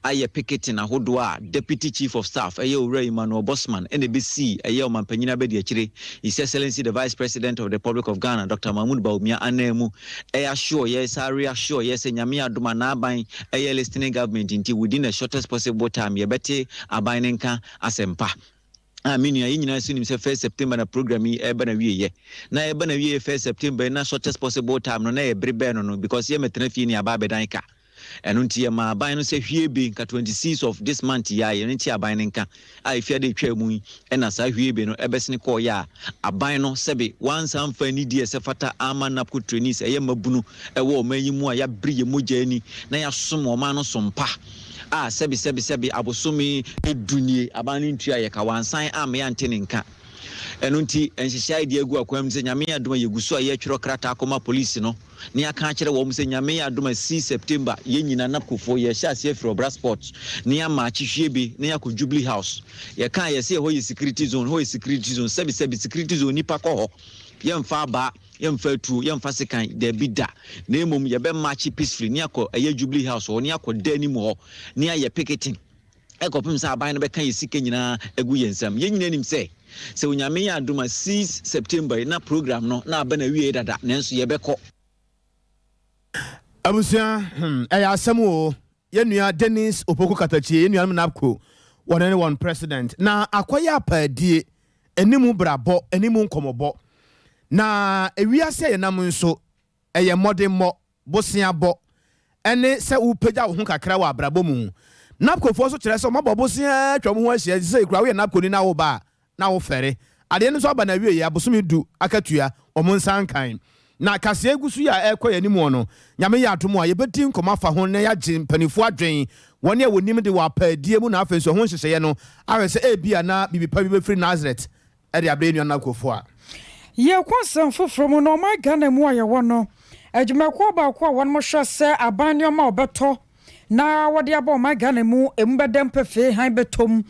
Speaker 9: ayɛ picketing ahodoɔ a Deputy Chief of Staff ɛyɛ Owura Emmanuel Bosman ɛna ɛbɛsii ɛyɛ ɔmampanyin abɛdi akyire, His Excellency the Vice President of the Republic of Ghana, Dr Mahmood Bawumia, anan mu ɛyɛ assure yɛ saa reassure yɛ sɛ Nyame adom a n'aban ɛyɛ listening government, nti within the shortest possible time yɛbɛte aban ne nka asɛmpa. A me nua, yɛn nyinaa nso nim sɛ 1 September na program yi ɛreba na wieɛ, na ɛba na wieɛ 1 September na shortest possible time no na yɛ bere bɛɛ no, because yɛ mɛtena fie ni aba abɛdan ka. Ɛno nti yɛmaa aban no sɛ hwiebe nka 26 of this month yi a yɛn nti aban no nka a efi ade etwaa mu yi ɛna saa hwiebe no ɛbɛsene kɔɔyɛ a aban no sɛbe wansa mfa anidie ɛsɛ fata ama NABCO trainees, ɛyɛ mmabunu ɛwɔ ɔman yi mu a yɛabere yɛ mogya ani na yɛasom ɔman no som pa a sɛbe sɛbe sɛbe abosome 10 nie aban no ntua yɛka wansan ama yɛante ne nka. Ɛno nti nhyehyɛ a yɛde agu akwan mu sɛ Nyame yɛ adom a yɛgu so a yɛtwerɛ krataa kɔma polisi no na yɛaka akyerɛ wɔn sɛ Nyame yɛ adom a 6 September yɛn nyinaa NABCOfoɔ yɛhyɛ aseɛ afiri Ɔbra Sport na yɛama akyehwie bi na yɛakɔ Jubilee House. Yɛkaa yɛ sɛ ɛhɔ yɛ security zone, hɔ yɛ security zone, sɛbe sɛbe security zone nipa kɔ hɔ, yɛmfa abaa, yɛmfa atuo, yɛmfa sekan, daabi da, na mmom yɛbɛmakye peacefully ne yɛakɔ ɛyɛ Jubilee House hɔ ne yɛakɔ da anim hɔ ne yɛayɛ picketing ɛkɔpem sɛ aban no bɛka yɛ sika nyinaa agu yɛn nsam. Yɛn nyinaa nim sɛ sɛ Onyame yɛ adom a 6 September yi na program no na aba na awie dada, nanso yɛbɛkɔ.
Speaker 1: Abusua, ɛyɛ asɛm o. Yɛn nua Dennis Opoku Katakyie, yɛn nuanom NABCO, wɔne ne wɔn president na akɔyɛ apaadie animu brabɔ animu nkɔmɔbɔ na ewiase a yɛnam nso ɛyɛ mmɔdemmɔ, boseabɔ ɛne sɛ wopagya wo ho kakra wɔ abrabɔ mu. NABCOfoɔ nso kyerɛ sɛ ɔmabɔ bosea atwa mo ho ahyia sɛ kura woyɛ NABCO ni na woba a na wofɛre adeɛ no nso aba na awie yɛ abosome 10 akatua wɔn nsa nkan na kaseɛ gu so yi a ɛrekɔ yɛn anim no. Nyame yɛ adom a yɛbɛdi nkɔmɔ afa ho na yɛagye mpanimfoɔ adwen, wɔne a wɔnim de wɔ apaadie mu, na afei nso ɛho nhyehyɛeɛ no ahwɛ sɛ ebia na biribi pa bi bɛfiri Nazareth ɛde abrɛ nua NABCOfoɔ a.
Speaker 2: Yɛkɔ nsɛm foforɔ mu na ɔman Ghana mu a yɛwɔ no, adwumakuo baako a wɔn hwɛ sɛ aban nneɛma a wɔbɛtɔ na wɔde aba ɔman Ghana mu emu bɛda mpɛfee han bɛtɔm,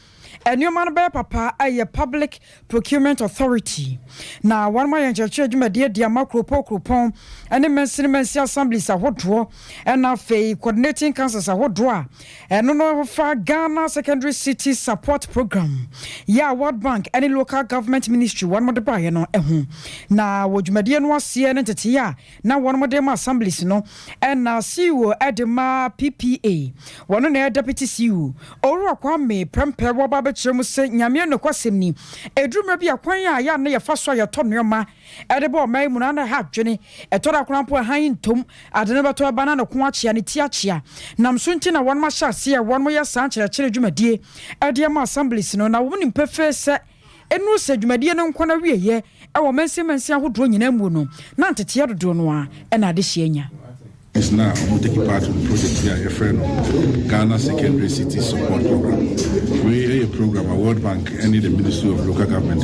Speaker 2: nneɛma no bɛyɛ papa, ɛyɛ Public Procurement Authority, na wɔn ayɛ nkyerɛkyerɛ dwumadie de ama kuropɔn kuropɔn ne mansini mansi assemblies ahodoɔ ɛna afei coordinating councils ahodoɔ a ɛno no fa Ghana Secondary City Support Program yɛ a World Bank ne Local Government Ministry wɔn de baeɛ no ho. Na wɔ dwumadie no aseɛ ne nteteyɛ a na wɔn de ma assemblies no, ɛna CEO de ma PPA, wɔn na ɛyɛ deputy CEO, Owura Kwame Prɛmpɛ, wɔba abɛkyerɛ mu sɛ Nyame nokwasɛm ni, ɛduru mmerɛ bi a kwan a yɛ a na yɛfa so a yɛtɔ nneɛma ɛde bɔ ɔman mu no ana ɛha adwene. Ɛtɔ da koraa mpo ɛhan ntom ade no bɛtɔ ɛba na ne ko akyea ne ti akyea nam so nti na wɔn ahyɛ aseɛ wɔn yɛ saa nkyerɛkyerɛ dwumadie ɛde ama assemblies no, na wɔn nim pefee sɛ ɛnuru sɛ dwumadie no nkɔ no awieɛ ɛwɔ mansi ahodoɔ nyinaa mu no na nteteɛ dodoɔ no a ɛna adehyɛ anya.
Speaker 10: Is now I'm taking part in project here, a friend Ghana Secondary City Support Program. We a program a World Bank and the Ministry of Local Government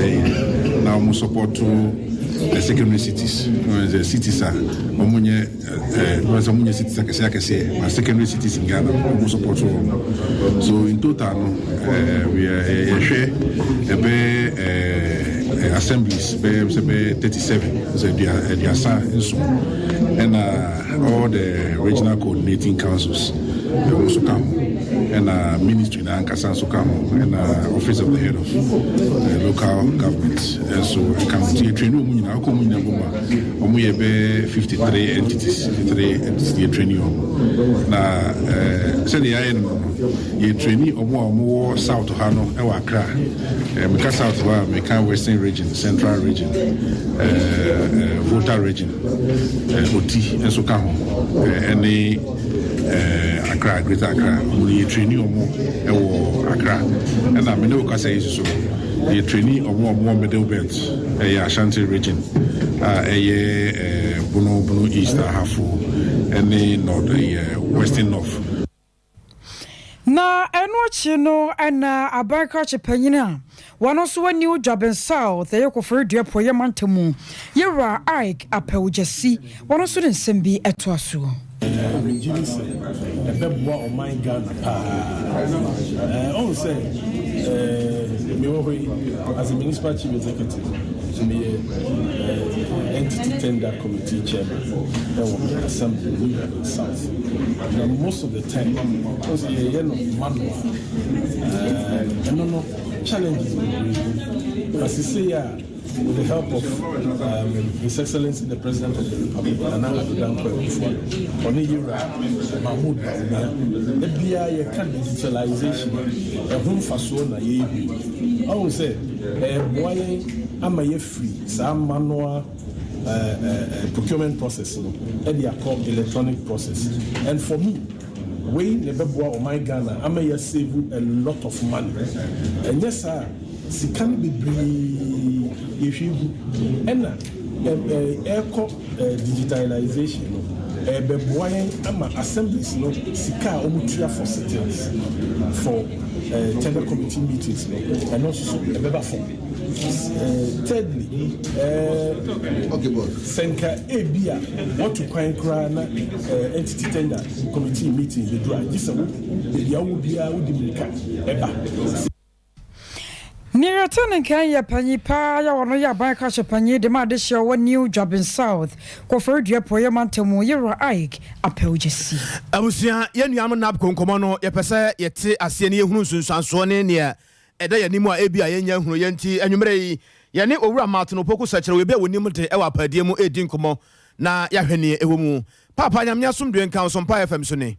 Speaker 10: now more support to the secondary cities. The cities are omunye cities akɛseɛ akɛseɛ, but secondary cities in Ghana ɔmo support wɔn. So in total no, we are yɛhwɛ ɛbɛ assemblies bɛyɛ sɛ bɛyɛ 37, sɛ 37, ɛna all the regional coordinating councils ɛwɔ nso ka ho, ɛna ministry na ankasa nso ka ho, ɛna Office of the Head of Local Government nso ɛka ho. Nti yɛtrain wɔn nyinaa, ɔkɔ wɔn nyinaa bɔ mu a, wɔn yɛ bɛyɛ 53 entities, 53 entities yɛtrain wɔn. Na sɛdeɛ yɛayɛ no, yɛtrain wɔn a wɔwɔ south ha no ɛwɔ Accra. Meka south hɔ a, meka Western Region, Central Region, Volta Region, Oti nso ka ho, ɛne Accra, Greater Accra. Wɔn yɛtrain wɔn ɛwɔ Accra, ɛna mene wo kasa yi soso yɛtrain wɔn a wɔwɔ Middle Belt, ɛyɛ Ashanti Region a ɛyɛ Bono, Bono East, Ahafo ɛne North, ɛyɛ Western North.
Speaker 2: Na ɛno akyi no, ɛna aban krakye panyin a wɔn nso wɔ New Juaben South, ɛyɛ Koforidua Apueeɛ mantam mu, yɛwura Ike Apɛwogyasi, wɔn nso de nsɛm bi ɛtoa so.
Speaker 11: Megye di sɛ ɛbɛboa ɔman Ghana paa. Ɔhu sɛ mewɔ hɔ yi as a municipal chief executive, meyɛ entity tender committee chairman ɛwɔ me assembly, New Juaben South, na most of the time ɔhu sɛ yɛyɛ no manual. Ɛno no challenges bebree, but sesei a with the help of His Excellency the President of the Republic, Nana Addo Dankwa Akufo-Addo, ɔne Yewura Mahmoud Bawumia, ebia yɛka digitalization ɛho mfasoɔ na yɛrehu. Ɔhu sɛ ɛɛboa yɛn ama yɛfiri saa manual procurement process no ɛde akɔ electronic process, and for me Wei na ɛbɛboa ɔman Ghana ama yɛ save a lot of money. Ɛnyɛ saa a, sika no bebree yɛhwie gu. Ɛna ɛrekɔ digitalisation no, ɛrebɛboa yɛn ama assemblies no sika a wɔtua for sittings, for tender committee meetings no, ɛno nso so ɛbɛba fam. Thirdly, sɛ nka ebi a wɔtu kwan koraa na entity tender committee meeting bɛduru a, gye sɛ wo baabi a wowɔ biara wodi mmirika ɛba.
Speaker 2: Nea ɛte ne nkan yɛ panyin paa a ɔno yɛ aban krahyɛ panyin de ma adehyeɛ ɔwɔ New Juaben South, Koforidua Apueeɛ Mantam mu, Yewura Ike Apawu Gyasi.
Speaker 1: Abusua, yɛn nuanom NABCO nkɔmmɔ no, yɛpɛ sɛ yɛte aseɛ na yɛhunu nsunsuansoɔ ne neɛ ɛda yɛn anim a ebia yɛnnya nhunu yɛ nti, anwummerɛ yi, yɛne Owura Martin Opoku Sɛkyerɛ, obi a wɔnim de wɔ apaadie mu redi nkɔmmɔ na yɛahwɛ neɛ ɛwɔ mu. Paapa, Nyame asomdwoeɛ nka wo so, Mpaeɛ FM so ni.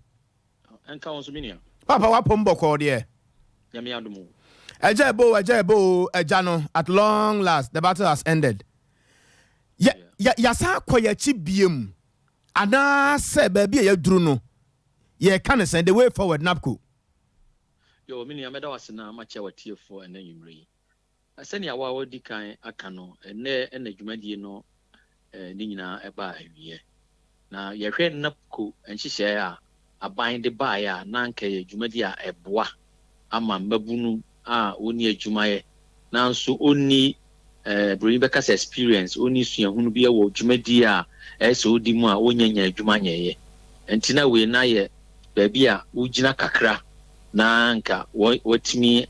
Speaker 12: Ɛnka wo nso me nua.
Speaker 1: Paapa w'apom bɔkɔɔ deɛ.
Speaker 12: Nyame adom o.
Speaker 1: Agya ɛbɔ o, agya ɛbɔ o, agya no, at long last the battle has ended. Yɛ, yɛ, yɛasan akɔ yɛn akyi biem, anaasɛ baabi a yɛaduru no, yɛreka no sɛn, the way forward, NABCO.
Speaker 12: Yoo, me nua, mɛda wo ase na makyia w'atiefoɔ ɛnnɛ anwummerɛ yi. Sɛnea wo a woadi kan aka no, ɛnnɛ na dwumadie no ne nyinaa baa awieɛ. Na yɛhwɛ NAPCO nhyehyɛeɛ a aban de baeɛ a, na anka ɛyɛ dwumadie a ɛboa ama mmabunu a wɔnni adwumayɛ nanso wɔnni buroni bɛka sɛ experience, wɔnni suahunu bi wɔ dwumadie a ɛyɛ sɛ wɔdi mu a wɔnnya nya adwuma nyɛeɛ. Nti na wei na yɛ baabi a wogyina kakra na anka wɔatumi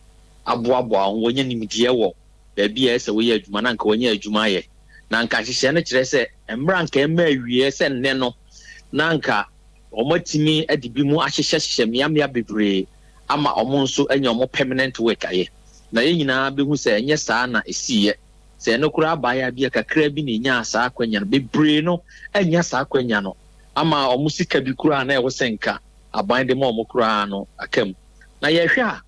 Speaker 12: aboaboa wɔn ho, wɔanya nimdeɛ wɔ baabi a ɛsɛ sɛ wɔyɛ adwuma na anka wɔanya adwuma ayɛ. Na anka nhyehyɛe no kyerɛ sɛ mmerɛ a anka ɛmma awieɛ sɛ nnɛ no, na anka wɔatumi de binom ahyehyɛhyehyɛ mmeammea bebree ama wɔn nso anya wɔn permanent work ayɛ. Na yɛn nyinaa bɛhu sɛ ɛnyɛ saa na ɛsiiɛ. Sɛ ɛno koraa baeɛ a, ebia kakra bi na ɛnyaa saa akwanya no. Bebree no annya saa akwanya no ama wɔn sika bi koraa a na ɛwɔ sɛ nka aban de ma wɔn koraa no aka mu. Na yɛhwɛ a,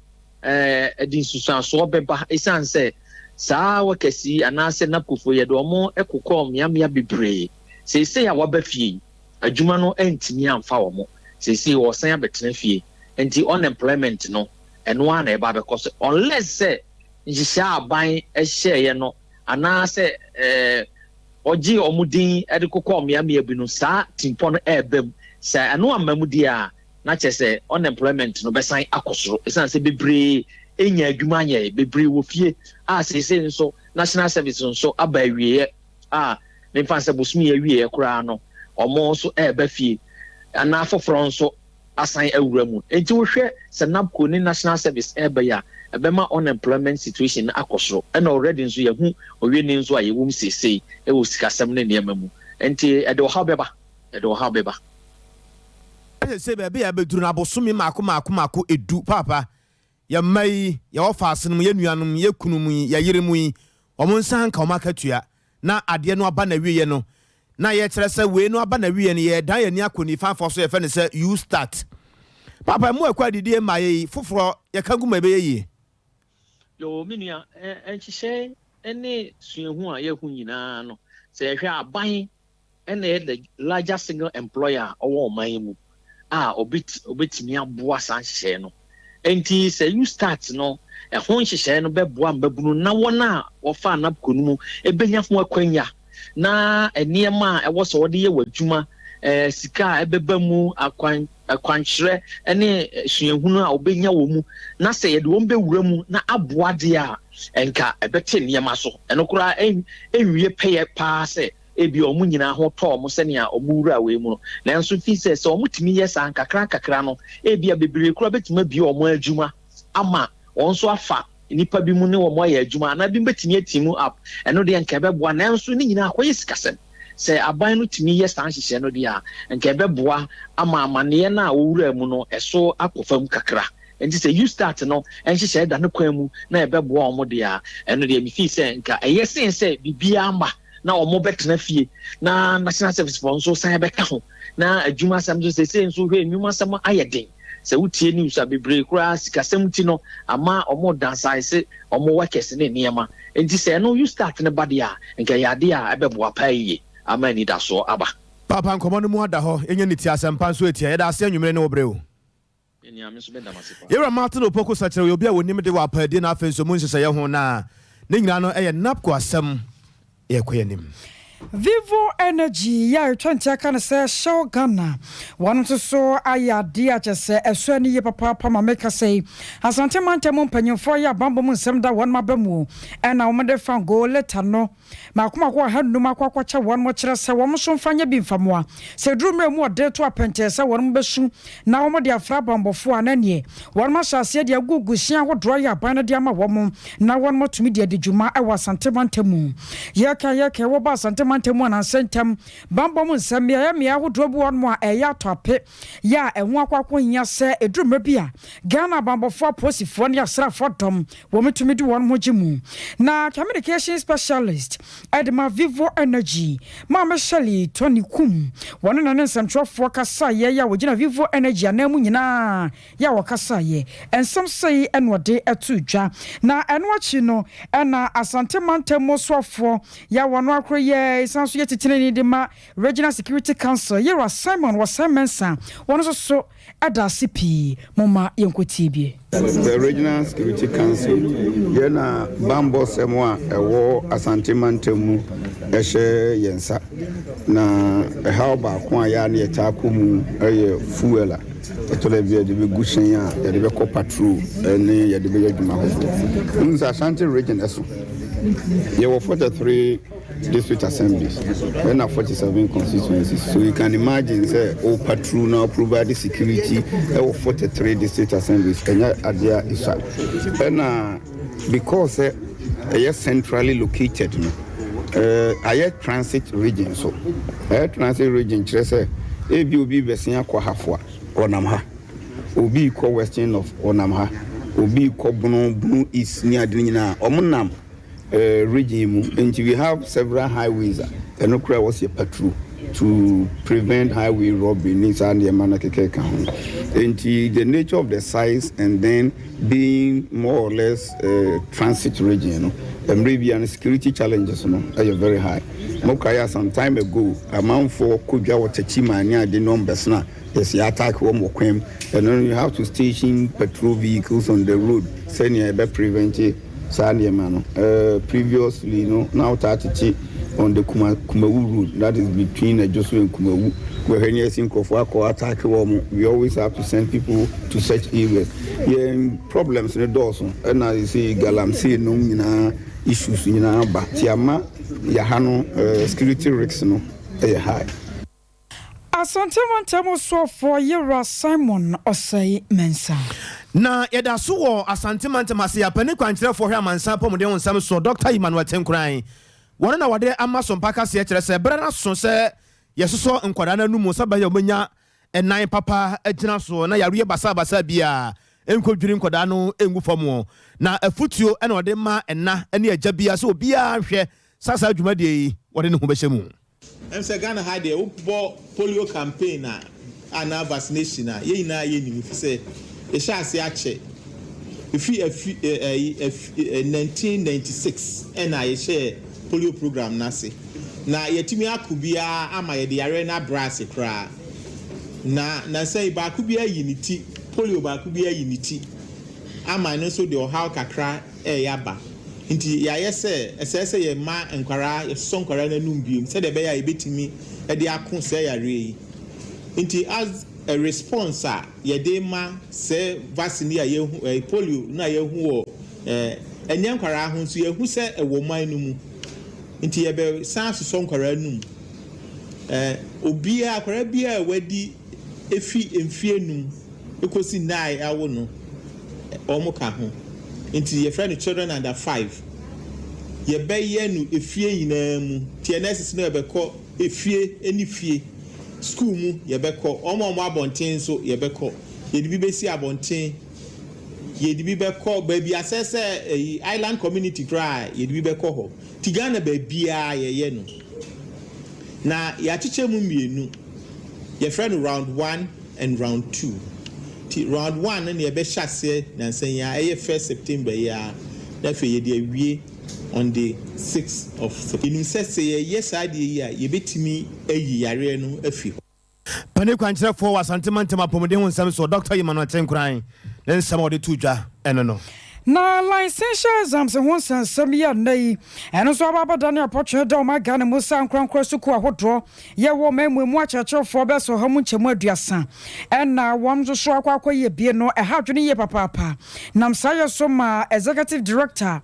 Speaker 12: ɛde nsunsuansoɔ bɛba ɛsiane sɛ saa workers yi anaasɛ NABCOfoɔ yi yɛde wɔn kokɔɔ mmeammea bebree. Seesei a wɔaba fie yi, adwuma no antumi amfa wɔn. Seesei wɔresan abɛtena fie. Nti unemployment no, ɛno ara na ɛba abɛkɔ so unless sɛ nhyehyɛe a aban hyɛeɛ no anaasɛ ɔgyee wɔn din de kokɔɔ mmeammea bi no, saa timpɔ no ɛreba mu. Sɛ ɛno amma mu deɛ a, na kyerɛ sɛ unemployment no bɛsan akɔ soro ɛsiane sɛ bebree nnya adwuma nyɛe, bebree wɔ fie a seesei nso national service nso aba awieɛ a memfa no sɛ bosome yi awieɛ koraa no wɔn nso ɛreba fie anaa foforɔ nso asan awura mu. Enti wohwɛ sɛ NABCO ne national service ɛreba yi a ɛbɛma unemployment situation no akɔ soro ɛna already nso yɛahu ɔwɛni nso a yɛwɔ mu seesei ɛwɔ sikasɛm ne nneɛma mu nti ɛde ɔhaw bɛba. Ɛde ɔhaw bɛba.
Speaker 1: Seesei baabi a yɛabɛduru no, abosome mmaako mmaako mmaako edu, Paapa, yɛn mma yi, yɛn wɔfaasenom, yɛn nuanom, yɛn kununom yi, yɛn yerenom yi, wɔn nsa anka wɔn akatua, na adeɛ no aba n'awieɛ no, na yɛkyerɛ sɛ wei no aba n'awieɛ no, yɛredan yɛn ani akɔ nifa afɔ so, yɛfrɛ no sɛ U-start. Paapa, mmoa ɛkɔ adidie mmaeɛ yi, foforɔ yɛka gu mu a ɛbɛyɛ yie.
Speaker 12: Yoo, me nua, nhyehyɛe ne suahu a yɛahu nyinaa no, sɛ yɛhwɛ a, aban na ɛyɛ the larger single employer a ɔwɔ ɔman yi mu a obetumi aboa saa nhyehyɛe no. Enti sɛ YouStart no ɛho nhyehyɛe no bɛboa mmabunu na wɔn a wɔfaa NABCO no mu benya ho akwanya na nneɛma a ɛwɔ sɛ wɔde yɛ wɔ adwuma, sika a ɛbɛba mu, akwan akwankyerɛ ne suahunu a wɔbɛnya wɔ mu, na sɛ yɛde wɔn bɛwura mu na aboa deɛ a, ɛnka ɛbɛte nneɛma so. Ɛno koraa ɛnwie pɛyɛ paa sɛ Ebia wɔn nyinaa ho tɔɔ wɔn sɛnea wɔwuraa wei mu no, nanso fi sɛ sɛ wɔtumi yɛ saa nkakrankakra no, ebia bebree koraa betumi abue wɔn adwuma ama wɔn nso afa nnipa bi mu ne wɔn ayɛ adwuma, anaa ebinom betumi ateam up. Ɛno deɛ anka ɛbɛboa, nanso ne nyinaa akɔyɛ sikasɛm. Sɛ aban no tumi yɛ saa nhyehyɛe no deɛ a, anka ɛbɛboa ama amanneɛ no a wɔwuraa mu no so akɔ fam kakra. Enti sɛ YouStart no nhyehyɛe da ne kwan mu na ɛbɛboa wɔn deɛ a, ɛno deɛ mifii sɛ nka ɛyɛ sen sɛ biribiara mma na wɔbɛtena fie na National Service foɔ nso san bɛka ho na adwuma asɛm nso seesei nso hwɛ nnwuma asɛm ayɛ den sɛ wotie news a bebree koraa sikasɛm ti no ama wɔn downsize wɔn workers ne nneɛma nti sɛ ɛno YouStart no ba deɛ a nka ɛyɛ adeɛ a ɛbɛboa paa yie ama anidasoɔ aba.
Speaker 1: Paapa nkɔmmɔ no mu ada hɔ, yɛnya ne ti asɛmpa nso atia. Yɛda ase anwummere ne wo bere o.
Speaker 12: Nua, me nso meda mo ase paa.
Speaker 1: Yɛwura Martin Opoku Sakyerɛ yɛ obi a wɔnim de wɔ apaadie na afei nso mu nhyehyɛeɛ ho na ne nyinaa no yɛ NABCO asɛm. Yɛkɔ yɛn anim.
Speaker 2: Vivo Energy yi a yɛtwa nti aka no sɛ Shell Ghana, wɔn nso so ayɛ adeɛ a kyerɛ sɛ ɛsɔ ani yie papaapa ma meka sɛ yi. Asante mantam mu mpanyinfoɔ yɛ abanbɔ mu nsɛm da wɔn aba mu ɛna wɔn de fango lita no mako mako ahanum akɔ akɔkyɛ wɔn kyerɛ sɛ wɔn nso mfa nyɛ bi mfa mmoa. Sɛ ɛduru mmerɛ mu ɔden to apɛntɛɛ sɛ wɔn bɛsu na wɔn de afra abanbɔfoɔ a na neɛ wɔn ahyɛ aseɛ de agugu hyɛn ahodoɔ ayɛ aban no de ama wɔn na wɔn atumi de adi dwuma wɔ Asante mantam mu. Yɛka yɛka wɔba Asante mantam mu anansɛ ntam banbɔ mu nsɛm mmeaeɛ mmeaeɛ ahodoɔ bi wɔ hɔnom a ɛyɛ atɔ ape yɛ a ɛho akɔ akɔhia sɛ ɛduru mmerɛ bi a Ghana abanbɔfoɔ apolisifoɔ ne asraafoɔ dɔm wɔn tumi de wɔn ho gye mu. Na Communication Specialist de ma Vivo Energy, Maame Shirley Tony Kum, wɔne na ne nsɛmtwerɛfoɔ kasaeɛ yɛ a wɔgyina Vivo Energy ananmu nyinaa yɛ a wɔkasaeɛ. Nsɛm sei na ɔde too dwa. Na ɛno akyi no na Asante mantam mu soafoɔ yɛ a wɔno akoro yɛ san nso yɛ titenani de ma Regional Security Council, Yewura Simon Wɔsɛn Mensah, wɔno nso so da ase pii. Momma yɛnkɔtie bie.
Speaker 13: The Regional Security Council yɛ na bammɔ sɛm a ɛwɔ Asante mantam mu hyɛ yɛn nsa. Na ɛhaw baako a yɛ a na yɛtaa kɔ mu yɛ fuel a ɛtɔ da bi a yɛde bɛgu hyɛn a yɛde bɛkɔ patrol ne yɛde bɛyɛ adwuma ahodoɔ. Wohu sɛ Ashanti region ɛso yɛwɔ 43 district assemblies ɛna 47 constituencies, so you can imagine sɛ o patrol na provide security ɛwɔ 43 district assemblies, ɛnyɛ adeɛ a ɛsua. Ɛna because sɛ ɛyɛ centrally located no, ayɛ transit region, so ɛyɛ transit region kyerɛ sɛ ebi obi bɛsen akɔ Hafo a, ɔnam ha, obi kɔ Western North, ɔnam ha, obi kɔ Bono, Bono East ne ade no nyinaa, ɔmo nam region mu. Nti we have several highways a ɛno koraa wɔ sɛ patrol to prevent highway robbery ne saa nneɛma no keka ka ho. Nti the nature of the size and then being more or less transit region no, mmerɛ bia no security challenges no ɛyɛ very high. Mokaeɛ a, some time ago amanfoɔ kɔdwa wɔ Takyi ne ade no ɔmbɛsena yɛsɛ attack wɔn wɔ kwan mu. Ɛno you have to station patrol vehicles on the road sɛnea ɛbɛ prevent saa nneɛma no. Previously no, na wotaa tete on the Kumawu road, that is between Ejosu and Kumawu, wɔhwɛ ne yɛsi nkurɔfoɔ akɔ attack wɔn. We always have to send people to such areas. Yɛn problems no dɔɔso, ɛna yɛsɛ galamsey nom nyinaa, issues nyinaa ba ti ama yɛha no, security risks no ɛyɛ high.
Speaker 2: Asante mantam soafoɔ Yewura Simon Ɔsɛe Mensah.
Speaker 1: Na yɛda so wɔ Asante mantam ase. Yɛapani kwankyerɛfoɔ hwɛ amansan apɔmuden ho nsɛm so, Dr Emmanuel Tenkoran, wɔno na wɔde ama so mpa kaseɛ kyerɛ sɛ berɛ no so sɛ yɛsosɔ nkwadaa no anum sɛ bɛyɛ wɔbɛnya ɛnan papa agyina so na yareɛ basabasa biaa nkɔdwiri nkwadaa no ngu fam. Na afutuo ɛna ɔde ma ɛna ne agya bia sɛ obiara hwɛ saa saa dwumadie yi wɔde ne ho bɛhyɛ mu.
Speaker 14: Sɛ Ghana ha deɛ, wobɔ polio campaign a anaa vaccination a, yɛn nyinaa yɛ nim fi sɛ yɛhyɛ ase akyɛ efi afi ɛyi ɛfi 1996 ɛna yɛhyɛ polio program n'ase, na yɛtumi ako biara ama yɛde yare no abrɛ ase koraa. Na nansa yi baako bi ayi ne ti, polio baako bi ayi ne ti ama ɛno nso de ɔhaw kakra ɛyɛ aba. Nti yɛayɛ sɛ ɛsɛ sɛ yɛma nkwaraa, yɛsosɔ nkwaraa n'anum biom sɛdeɛ ɛbɛyɛ a yɛbɛtumi ɛde ako sɛ yareɛ yi. Nti as a response a yɛde ma sɛ vaccine yi a yɛhu polio na yɛhu wɔ ɛnyɛ nkwaraa ho nso, yɛhu sɛ ɛwɔ man no mu, nti yɛbɛ san asosɔ nkwaraa num. Obiara, akwaraa biara a wadi efi mfie 5 ekosi 9 awo no, wɔn ka ho, nti yɛfrɛ no children under 5. Yɛbɛyɛ no efie nyinaa mu tie nurses no, yɛbɛkɔ efie ɛne fie, school mu yɛbɛkɔ, wɔn a wɔn abɔnten nso yɛbɛkɔ, yɛde bi bɛsi abɔnten, yɛde bi bɛkɔ baabi asɛ sɛ ɛyi island community koraa, yɛde bi bɛkɔ hɔ. Ti Ghana baabiara yɛyɛ no, na yɛakyekyɛ mu mmienu, yɛfrɛ no round one and round two. Ti round one no na yɛbɛhyɛ aseɛ nansa yi a ɛyɛ 1 September yi a, na afei yɛde awie on the 6th of September. Yɛnim sɛ sɛ yɛyɛ saa adeɛ yi a, yɛbɛtumi ayi yareɛ no afi hɔ.
Speaker 1: Panin kwankyerɛfoɔ wɔ Asante Mantam Apɔmuden ho nsɛm soɔ, Dɔkta Emmanuel Tenkoran, ne nsɛm a ɔde too dwa ɛno no.
Speaker 2: Na licentiate exams ho nsɛnsɛm yi a nnɛ yi ɛno nso aba abɛdane apɔtwene da ɔman Ghana mu sɛ ankorankoro sukuu ahodoɔ yɛ wɔ ɔman mu emu akyerɛkyerɛfoɔ bɛyɛ sɛ 130% ɛna wɔn nso so akɔ akɔyɛ bie no ɛha adwene yie papaapa nam saa yɛ so ma Executive Director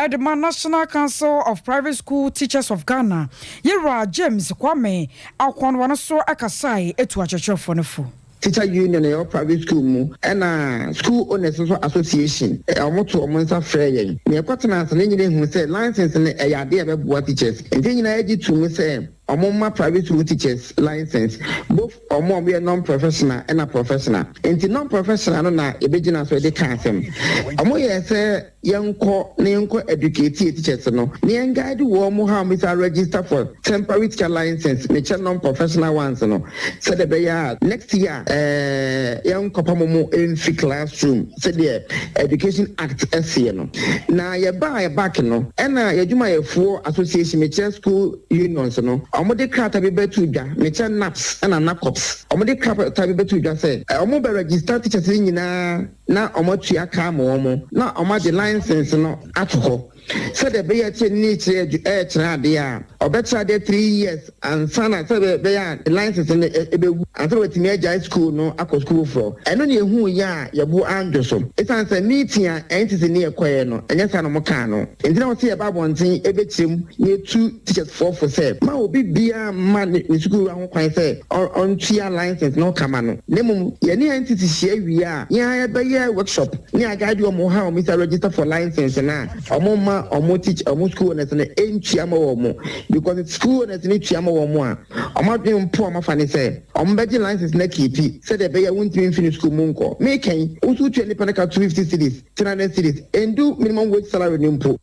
Speaker 2: de ma National Council of Private School Teachers of Ghana, Yewura James Kwame Akoanwa no so kasae tuu akyerɛkyerɛfoɔ no fo.
Speaker 15: Teacher Union a ɛwɔ private school mu ɛna School Owners nso Association wɔn too wɔn nsa frɛɛ yɛn na yɛkɔtenaa ase na yɛn nyinaa huu sɛ license no ɛyɛ adeɛ a ɛbɛboa teachers nti yɛn nyinaa gye too mu sɛ wɔn mma private school teachers license both wɔn a wɔyɛ non-professional ɛna professional nti non-professional no na yɛbɛgyina so de ka asɛm. Wɔn yɛɛ sɛ. Yɛnkɔ na yɛnkɔ educate yɛ teachers no na yɛn guide wɔn how wɔn bɛsi register for temporary teacher license, mekyɛ non professional ones no, sɛdeɛ ɛbɛyɛ a next year ɛɛ yɛnkɔpa mo mo mfi classroom sɛdeɛ education act ɛseɛ no. Na yɛbaa yɛ back no ɛna yɛ adwumayɛfoɔ association, mekyɛ school unions no, wɔn de krataa bi bɛto dwa, mekyɛ NAPS ɛna NACOPS, wɔn de krataa bi bɛto dwa sɛ wɔn bɛ register teachers no nyinaa na wɔatua ka ama wɔn, na wɔagye license no ato hɔ sɛdeɛ ɛbɛyɛ a kyerɛni kyerɛ adwu ɛrekyerɛ adeɛ a, ɔbɛkyerɛ adeɛ 3 years ansa na sɛdeɛ ɛbɛyɛ a license no ɛbɛwu ansa na watumi agyae school no akɔ school foforɔ. Ɛno na yɛhuu yɛ a yɛbo andwo so. Ɛsiane sɛ meeting a NCC ne yɛkɔeɛ no, ɛnyɛ saa na wɔkaa no. Nti na wɔsɛ yɛba abɔnten ɛbɛkyerɛ mu na yɛtu teachers foɔ fo sɛ ma obi biara mma ne sukuu wura ho kwan sɛ ɔntua license no ka ma no, na mmom yɛne NTC hyia wie a, yɛn ara yɛbɛyɛ workshop ne aguide wɔn how wɔn si register for license no a wɔn mma wɔn teach wɔn school owners no ntua ma wɔn, because school owners no tua ma wɔn a, wɔn adwene mpo a wɔafa ne sɛ wɔn bɛgye license no akeepi sɛdeɛ ɛbɛyɛ wontumi mfi ne school mu nkɔ. Meekɛn wo nso wotua nipa no ka 250 cedis, 300 cedis, ɛndu minimum wage salary no mpo.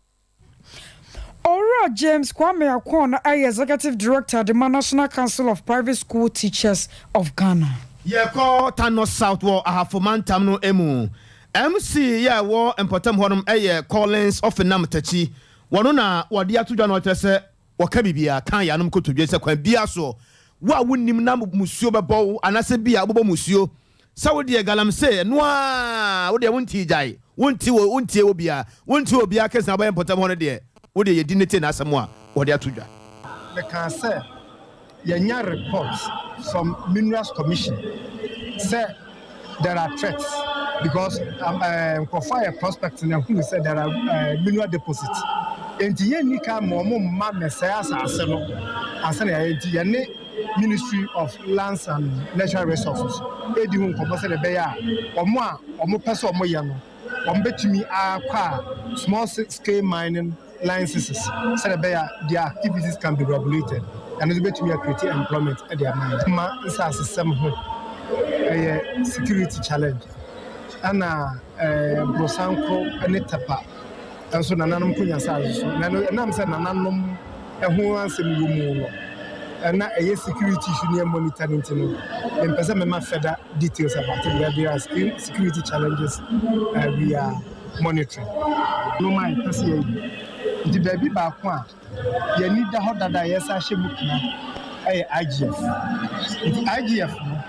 Speaker 2: Owura James Kwame Akon yɛ Executive Director de ma National Council of Private School Teachers of Ghana.
Speaker 1: Yɛkɔ Tano South wɔ Ahafo mantam no mu. MC yɛ ɛwɔ mpɔtam hɔnom yɛ Collins Ɔfenam Takyi. Wɔno na wɔde ato dwa na ɔkyerɛ sɛ wɔka biribiara ka yɛanom kotodwe sɛ kwan biara soɔ wo a wonnim na musuo bɛbɔ wo anaasɛ bi a wobɛbɔ musuo sɛ wo deɛ galamsey ɛno a wo deɛ wontii gyae, wonti wɔ wontie wɔ biara, wonti wɔ biara kɛse na wobɛyɛ mpɔtam hɔ no deɛ, wo deɛ yɛdi ne te n'asɛm a wɔde ato dwa.
Speaker 16: Mekaa sɛ yɛnya report from Minerals Commission sɛ there are threats because nkurɔfoɔ ayɛ prospect na ehunu sɛ there are mineral deposits, nti yɛnni kan ma wɔn mma mmɛsɛe asase no ansa na yɛayɛ. Nti yɛne Ministry of Lands and Natural Resources edi ho nkɔmmɔ sɛdeɛ ɛbɛyɛ a wɔn a wɔn pɛ sɛ wɔn yɛ no, wɔn bɛtumi akɔ a small scale mining licenses sɛdeɛ ɛbɛyɛ a their activities can be regulated. Ɛno nso bɛtumi acreate employment de ama yɛn. Ma nsasesɛm ho ɛyɛ security challenge, ɛna Brosankoro ne Tɛpa nso nananom konya asase so, na ɛno ɛnam sɛ nananom ɛho asɛm wɔ mu no, ɛna ɛyɛ security issue ne monitor no. Nti no mempɛ sɛ mɛma further details about it, but there are security challenges we are monitoring no. Ma yɛpɛ sɛ yɛyɛ nti baabi baako a yɛni da hɔ dada a yɛsa ahyɛ mu kena ɛyɛ IGF. Nti IGF no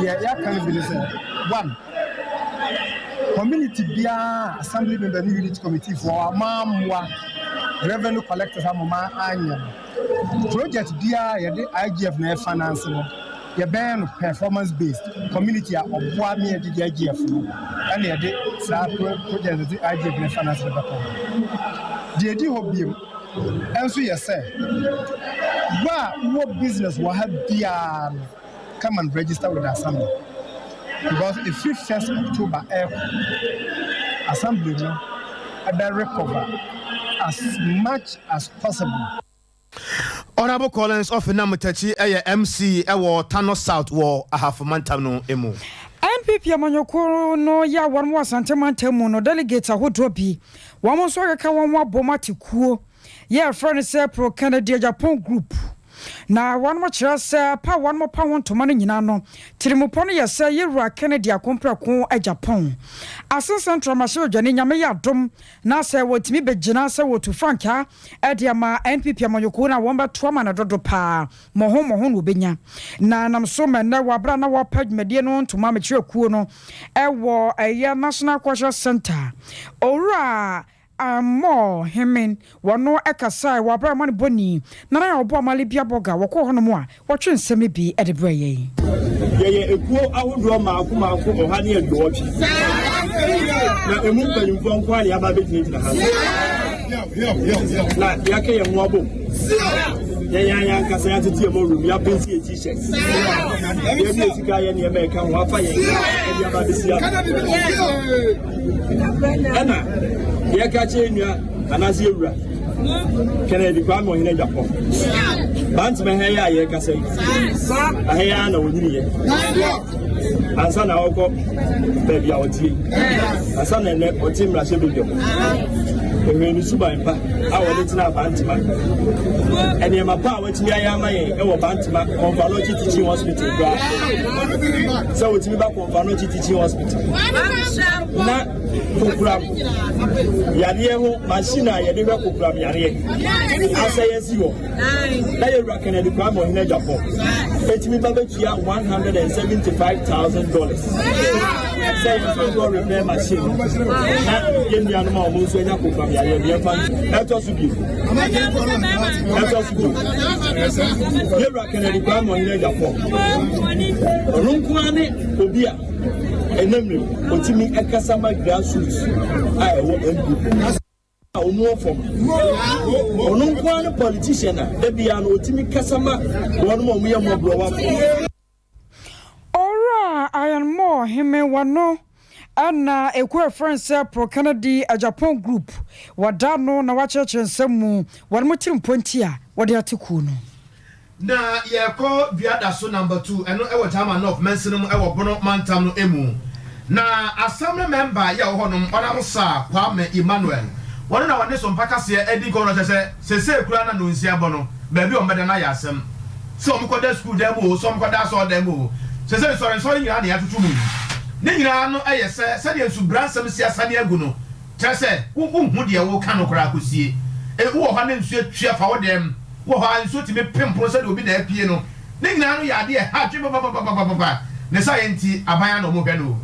Speaker 16: deɛ yɛaka no bi ne sɛ, one, community biara assembly member ne unit committee foɔ ama mmoa revenue collectors amoma anyɛ no, project biara yɛde IGF na ɛfinance no, yɛbɛyɛ no performance based. Community a ɔboa me yɛde de IGF no ɛna yɛde saa project de IGF na finance no bɛkɔ hɔ. Deɛ ɛdi hɔ biem ɛnso yɛ sɛ wo a wowɔ business wɔ ha biara no, come and register with the assembly, because ɛfiri 1st October ɛɛkɔ, assembly no ɛbɛ recover as much as possible.
Speaker 1: Honorable Collins Ɔfenam Takyi ɛyɛ MC ɛwɔ Tano South wɔ Ahafo mantam no mu.
Speaker 2: NPP amanyɔkuo no yɛ a wɔn wɔ Asante mantam mu no delegates ahodoɔ bi, wɔn nso akeka wɔn ho abom ate kuo yɛ ɛfrɛ no sɛ Pro Kennedy Agyapong Group. Na wɔnom kyerɛ sɛ pa a wɔnom pa ho ntoma no nyinaa no tirimupɔ no yɛ sɛ Yewura Kennedy Akompreko Agyapong. Asen Central Mmarahyɛbadwani Nyame yɛ adom na sɛ wɔtumi bɛgyina sɛ wɔtu frankaa de ama NPP amanyɔkuo no a wɔn bɛto ama no dodo paa mmɔho mmɔho na wɔbɛnya. Na ɛnam so ma ɛnnɛ wɔ aberɛ a na wɔrepa dwumadie no ntoma mekyerɛ kuo no wɔ ɛyɛ National Cultural Centre Owura Ammor Hemen wɔno kasae wɔ aberɛ a amanebɔni Nana Yaw Boamah Libya Borga wɔkɔɔ hɔnom a wɔtwe nsɛm no bi de brɛɛ yɛn.
Speaker 17: Yɛyɛ ekuo ahodoɔ mmaako mmaako 180, na emu mpanimfoɔ nko ara na yɛaba abɛgyinagyina ha na yɛaka yɛn ho abom. Yɛn ara yɛn ankasa yɛatete yɛn mɔwuram, yɛapenti yɛn t-shirt, yɛde yɛn sika ayɛ nneɛma a ɛka ho afa yɛn de aba abɛsi ano. Ɛna yɛka kyerɛ nua anaasɛ yɛwura Kennedy Kwame Ɔhene Agyapong. Bantama ha yi a yɛrekasa yi, aha yi ara na wɔnyiniiɛ ansa na ɔkɔ baabi a ɔte yi, ansa na ɛnɛ ɔte mmarahyɛ badwam. Ɛhwɛ ne suban pa a wɔde tena Bantama, nneɛma pa a watumi ayɛ ama yɛn wɔ Bantama Komfo Anokye Teaching Hospital koraa, sɛ wɔtumi ba Komfo Anokye Teaching Hospital na Kokoram yareɛ ho machine a yɛde hwɛ kokoram yareɛ asɛe asi hɔ na yɛwura Kennedy Kwame Ɔhene Agyapong ɛtumi ba bɛtua $175,000 sɛ yɛmfa nkɔ repair machine na yɛn nuanom a wɔn nso anya kokoram yareɛ no yɛmfa ɛtɔ so bio ɛtɔ so bio yɛwura Kennedy Kwame Ɔhene Agyapong ɔno nko ara ne obi a Ɛnnɛ mmerɛ mu, ɔtumi kasa ma grassroots a ɛwɔ NPP a wɔn wɔ fam. Ɔno nko ara ne politician a da biara no ɔtumi kasa ma wɔn a wɔyɛ mmɔborɔwafoɔ.
Speaker 2: Owura Ian Moore heme wano na ekuo a yɛfrɛ no sɛ Pro Kennedy Agyapong Group wɔda ano na wɔakyerɛkyerɛ nsɛm mu wɔn tirimpɔ nti a wɔde ate kuo no.
Speaker 1: Na yɛkɔ Duadaso number 2, ɛno ɛwɔ Jama North mansini mu ɛwɔ Bono mantam no emu. Na Assembly member yi a ɔwɔ hɔ nom, Honourable Sir Kwame Emmanuel, ɔno na ɔne Sompa kaseɛ adi nkɔmmɔ na ɔkyerɛ sɛ sesei koraa na nonsia bɔ no, baabi a wɔbɛda no ayɛ asɛm. Sɛ wɔkɔda sukuu dan mu oo, sɛ wɔkɔda asɔredan mu oo, sesei nsɔrensɔre nyinaa na yɛatoto mu yi. Ne nyinaa no yɛ sɛ sɛdeɛ nsubransɛm si asane agu no, Kyerɛ sɛ, wo wonhu deɛ woreka no koraa kɔsie. E, wowɔ hɔ a na nsuo atwi afa wo dɛm. Wowɔ hɔ a nsuo tumi pem pono sɛdeɛ obi na apue no. Ne nyinaa no yɛ adeɛ a ɛha adwene papapapapapa. Ne saa yɛ nti, aban ara na wɔhwɛ no o.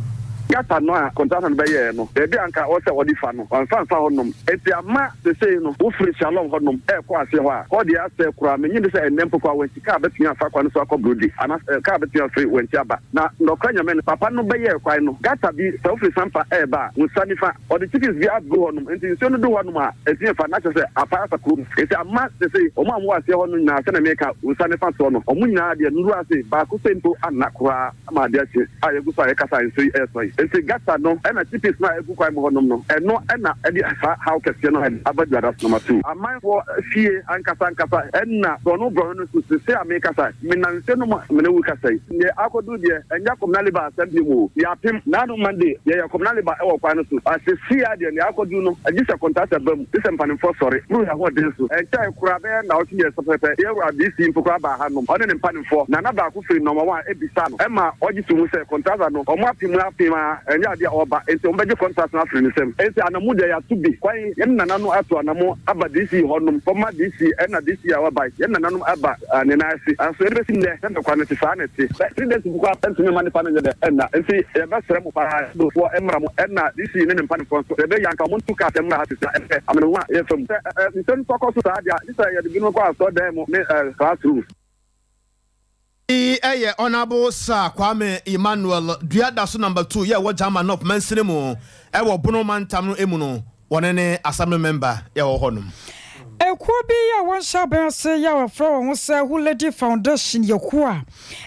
Speaker 18: Gutter no a contractor no bɛyɛɛ no, baabi a anka ɔwɔ sɛ ɔde fa no, wamfa amfa hɔnom. Enti ama seesei no, wofiri Shalom hɔnom rekɔ aseɛ hɔ a, hɔ deɛ asɛe koraa. Mennye nni sɛ ɛnnɛ mpo koraa Wenchi kaa bɛtumi afa kwan no so akɔ Brody, anaasɛ kaa bɛtumi afiri Wenchi aba. Na nɔkorɛ Nyame no, papa no bɛyɛɛ kwan no, gutter bi, sɛ wofiri Sampa reba a, wo nsa nifa, ɔde chickens bi agu hɔ nom, nti nsuo no du hɔ nom a, ɛtumi fa, na kyerɛ sɛ apae afa kurom. Nti ama sesei, wɔn a wɔwɔ aseɛ hɔ no nyinaa, sɛdeɛ meka, wo nsa nifa soɔ no, wɔn nyinaa deɛ, nnuru ase, baako sei mpo anna koraa ama adeɛ akye a yɛgu so a yɛkasa a nsuo yi resɔ yi. Nti gutter no, ɛna chickens no a ɛgu kwan mu hɔ nom no, ɛno na ɛde saa haw kɛseɛ no aba Duadaso Number 2. Amanfoɔ fie ankasa ankasa, ɛna borɔno borɔno no nso, sesei a mekasa yi, menam nsuo no mu a mene wo rekasa yi. Deɛ akɔduru deɛ, ɛnyɛ Kɔmena Labour asɛm bio o. Yɛapem. Naano Monday, yɛyɛ Kɔmena Labour wɔ kwan no so. But seesei ara deɛ, deɛ akɔduru no, gye sɛ kɔntrata ba mu, gye sɛ mpanimfoɔ sɔre. Boro yɛn ahoɔden so. Ɛnkyɛe koraa, bɛyɛ nnawɔtwe mmiɛnsa pɛpɛpɛ, yɛn wura DC mpo koraa baa hanom, ɔne ne mpanimfoɔ. Nana baako firi Nɔma One bisaa no ma ɔgye too mu sɛ kɔntrata no, wɔapem mu apem ara, ɛnyɛ adeɛ a ɔreba, enti wɔbɛgye kɔntrata no afiri ne nsam. Enti anamu deɛ, yɛato bi. Kwan, yɛn nananom ato anamo aba DC hɔnom, kɔma DC, ɛna DC a waba yi, yɛn nananom aba. Ne nan ase. Nanso ɛde bɛsi nnɛ, sɛdeɛ kwan no te, saa na ɛte. Sɛ president mpo koraa ntumi mma nipa no nyɛ dɛ nna. Nti yɛbɛsrɛ mo paa, Edofoɔ mmra mo ɛna DC ne ne mpaninfoɔ nso, sɛ ɛbɛyɛ a anka wɔn ntu cars mmra ha sisi a ɛfɛ ameneho a yɛfa mu. Sɛ nsɛm kɔkɔ so saa deɛ a, gye sɛ yɛde binom kɔ asɔredan mu ne classrooms.
Speaker 1: Yi yɛ Honourable Sir Kwame Emmanuel Duadaso Number 2 yɛ ɛwɔ Jama North mansini mu ɛwɔ Bono mantam no mu no. Wɔne ne assembly member yɛ wɔ hɔ nom.
Speaker 2: Ekuo bi a wɔnhyɛ aban ase yi a wɔfrɛ wɔn ho sɛ Huledi Foundation yɛ kuo a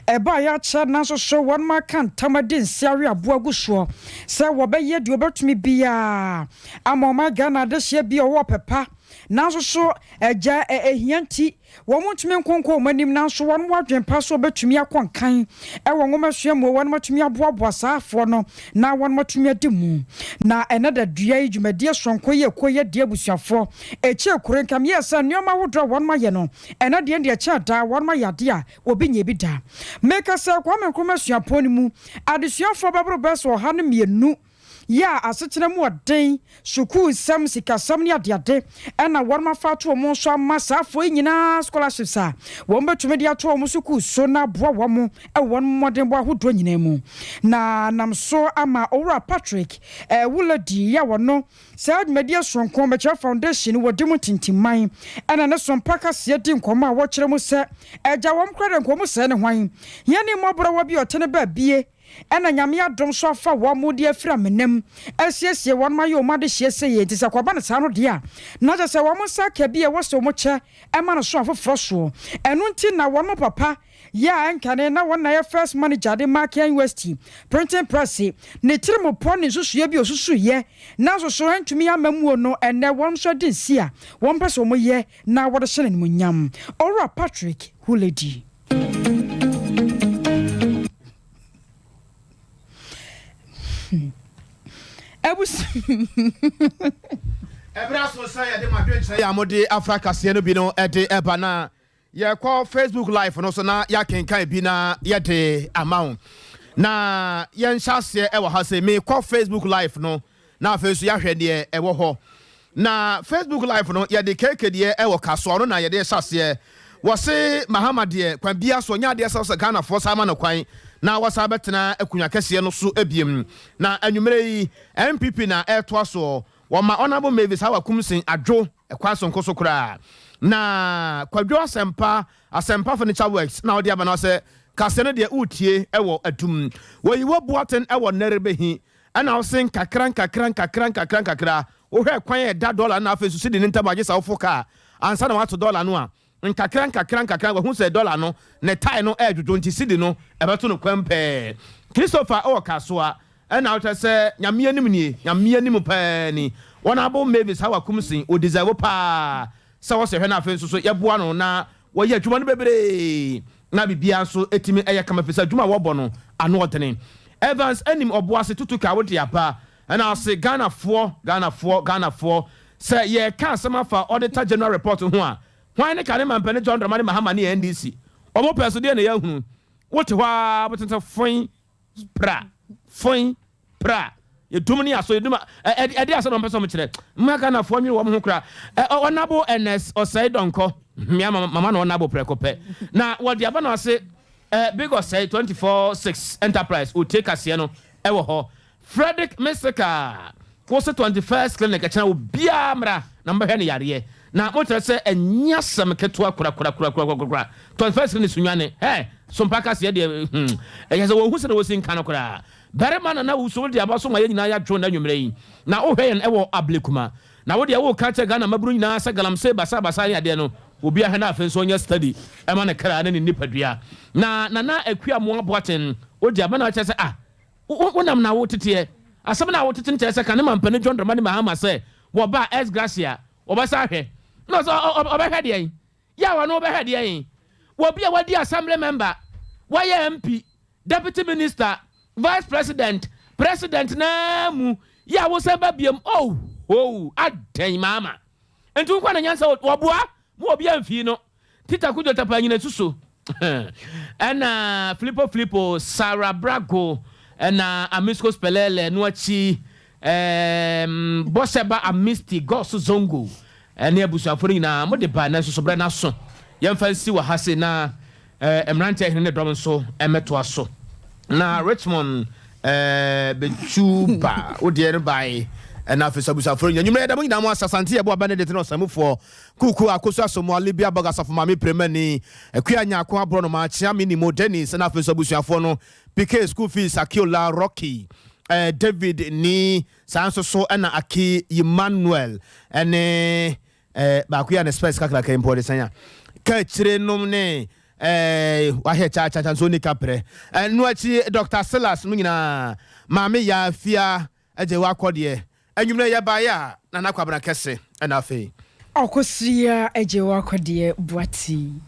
Speaker 2: ɛbaeɛ akyɛ nanso so wɔnom aka ntam adi nse awe aboɔ agu soɔ sɛ wɔbɛyɛ deɛ wɔbɛtumi biara ama ɔman Ghana adehyeɛ bi a ɔwɔ ɔpɛ pa. Nanso so agya ɛhia nti wɔn ntumi nko nkɔ wɔn anim nanso wɔn wɔ adwene pa sɛ wɔbɛtumi akɔ nkan wɔ nwomasua mu wɔn atumi aboaboa saa afoɔ no na wɔn atumi adi mu. Na ɛnɛ da dua yi dwumadie soronko yi ɛkɔ yi adi abusuafoɔ ɛkyɛ kure nka meyɛ sɛ nneɛma ahodoɔ a wɔn ayɛ no ɛnɛ deɛ deɛ kyɛn daa wɔn ayɛ adeɛ a obi nyɛ bi da. Meka sɛ Kwame Nkrumah suapɔn no mu adesuafoɔ bɛboro bɛyɛ sɛ 102 yɛ a asetena mu ɔden, sukuu nsɛm, sikasɛm ne adeade na wɔn afa ato wɔn so ama saa afoɔ yi nyinaa scholarships a wɔn bɛtumi de ato wɔn sukuu so na aboa wɔn wɔ wɔn mmɔdenbɔ ahodoɔ nyinaa mu. Na nam so ama Owura Patrick Wuladi yɛ a ɔno saa dwumadie soronko Mekyerɛ Foundation wɔ di mu ntintimman ɛna ne so mpa kaseɛ di nkɔmmɔ a wɔkyerɛ mu sɛ agya wɔn koraa deɛ nkɔmmɔ sɛɛ ne hwan hiani mmɔborɔwa bi ɔte ne baabie Ɛna Nyame adom so afa wɔn de afiri amena mu asiesie wɔn ayɛ wɔn adehyeɛ sɛ yei, nti sɛ ɛkɔba no saa no deɛ a, na kyerɛ sɛ wɔn nsa aka bi a ɛwɔ sɛ wɔn kyɛ ma no so afoforɔ soɔ. Ɛno nti na wɔn papa yɛ a ɛnkane na wɔn na yɛ first manager de ma KNUST Printing Press, ne tirimupɔ ne nsusuiɛ bi a ɔsusuiɛ nanso so antumi amma muo no, ɛnnɛ wɔn nso adi nsi a wɔn pɛ sɛ wɔn yɛ na wɔde hyɛ no animuonyam. Owura Patrick Huledi.
Speaker 1: Ɛberɛ aso sɛ yɛde mo adwenkyerɛ yɛ a mode afra kaseɛ no bi no de ɛba na yɛkɔ Facebook live no so na yɛakenkan bi na yɛde ama wo. Na yɛnhyɛ aseɛ ɛwɔ ha sɛ mekɔ Facebook live no Na afei nso yɛahwɛ deɛ ɛwɔ hɔ. Na Facebook live no yɛde KK deɛ ɛwɔ kasoa ɔno na yɛde hyɛ aseɛ. Wɔse Mahama deɛ kwan biara so ɔnyɛ adeɛ sɛ ɔsɛ Ghanafoɔ san ma no kwan na wasan bɛtena akonwa kɛseɛ no so biom. Na anwummerɛ yi NPP na ɛretoa soɔ. Wɔma Honourable Mavis Hawa Kumsin adwo kwan sononko so koraa. Na Kwadwo Asɛmpa, Asɛmpa Furniture Works na ɔde aba no sɛ kaseɛ no deɛ woretie wɔ adum. Wɔyi wɔ Boateng wɔ Nɛrebehi Ɛna wose nkakra nkakra nkakra nkakra nkakra, wohwɛ kwan a ɛda dɔla no na afei nso sidi no ntam a gye sɛ wofo kaa ansa na woato dɔla no a, nkakra nkakra nkakra wahu sɛ dɔla no ne tae no ɛredwodwo nti sidi no ɛbɛto no kwan pɛɛ. Christopher wɔ Kasoa ɛna wokyerɛ sɛ Nyame anim nie, Nyame anim paa ni. Honourable Mavis Hawa Kumsin, o deserve paa sɛ wɔsɛ hwɛ na afei nso so yɛboa no na wɔyɛ adwuma no bebree na biribiara nso tumi yɛ kama efisɛ adwuma a wɔbɔ no ano ɔdene. Evans anim ɔboase tutu ka wode aba ɛna ɔse Ghanafoɔ Ghanafoɔ Ghanafoɔ sɛ yɛreka asɛm afa Auditor General report ho a hwan ne kane mampanin John Dramani Mahama ne NDC wɔn pɛ so deɛ na yɛahunu wote hɔ ara wotete foin pra foin pra yɛdum ne yɛasɔ yɛdum ɛde asɛm na ɔmpɛ sɛ ɔmkyerɛ mma Ghanafoɔ nwene wɔn ho kora ɔnabo Ernest Ɔsɛe Dɔnkɔ mmea mama na ɔnabo prɛko pɛ na wɔde aba no ase Big Ɔsɛe 24/6 Enterprise ɔtie kaseɛ no ɛwɔ hɔ Frederick Meseka wo se 21st Clinic ɛkyena obiara mmra na mobɛhwɛ no yareɛ na mokyerɛ sɛ ɛnyɛ asɛm ketewa korakorakorakorakora 21st Clinic Sunyani hɛ sompa kaseɛ deɛ hmm ɛyɛ sɛ wɔhu sɛ na wɔsi nka no koraa Barima Nana Wusu wode aba so ma yɛn nyinaa yɛadwo nnɛ anwummerɛ yi na wohwɛ yɛn ɛwɔ Ablekuma na wodeɛ woka kyerɛ Ghana mmabunu nyinaa sɛ galamsey basabasa ne adeɛ no obi ahwɛ na afei nso ɔnyɛ study ɛma ne kra ne ne nipadua na Nana Akua Moa Boateng wode aba na kyerɛ sɛ ah Wonam na woteteɛ. Asɛm no a wotete no kyerɛ sɛ kane mampanin John Dramani Mahama sɛ wɔba a ex gratia wɔbɛsa ahwɛ. Na ɔsɛ ɔbɛhwɛ deɛn? Yɛ a ɔno wobɛhwɛ deɛn? Wɔ bi a wadi assembly member, wayɛ MP, deputy minister, vice president, president naa mu yɛ a wosan ba biam oh hoo adɛn Mahama? Nti wo nkoa na nyansa wɔboa ma obi amfii no. Peter Kojo Tapa nyina suso ɛna Filippo Filippo Sarah Brago ɛna Amisco Spelele no akyi ɛɛm Bɔhyɛ ba Amisti Gɔs Zongo ɛne abusuafo no nyinaa mo de ba nanso so berɛ no aso yɛmfa nsi wɔ ha se na ɛɛ mmeranteɛ hene ne dɔm nso ɛmɛtoa so na Richmond ɛɛ bɛtu ba wodeɛ no bae ɛna afei so abusuafo no nyinaa nwummerɛ yɛda mo nyinaa mo ase Asante Yɛboa Benedict ne Ɔsamufoɔ Kuku Akosu Asomoa Libya Bog Asafo Maame Premani Akua Nyarko Aborɔnoma Kyeame Nimo Dennis ɛna afei nso abusuafoɔ no PK School Fees Akiola Rocky eh, David Ni saa nso so ɛna Aki Emmanuel ɛne eh, baako yi a ne spɛs kakraka yi mpo ɔde sɛn a ka akyire nom ne eh, wahwɛ kyaakyaakya nso ɔni kaprɛ ɛno akyi Dr. Silas no nyinaa Maame Yaa Fia agye wakɔ deɛ Anwummerɛ yɛbaeɛ a, Nana Kwabena Kɛse na afei.
Speaker 2: Ɔkɔsua agye wakɔdeɛ Boateng.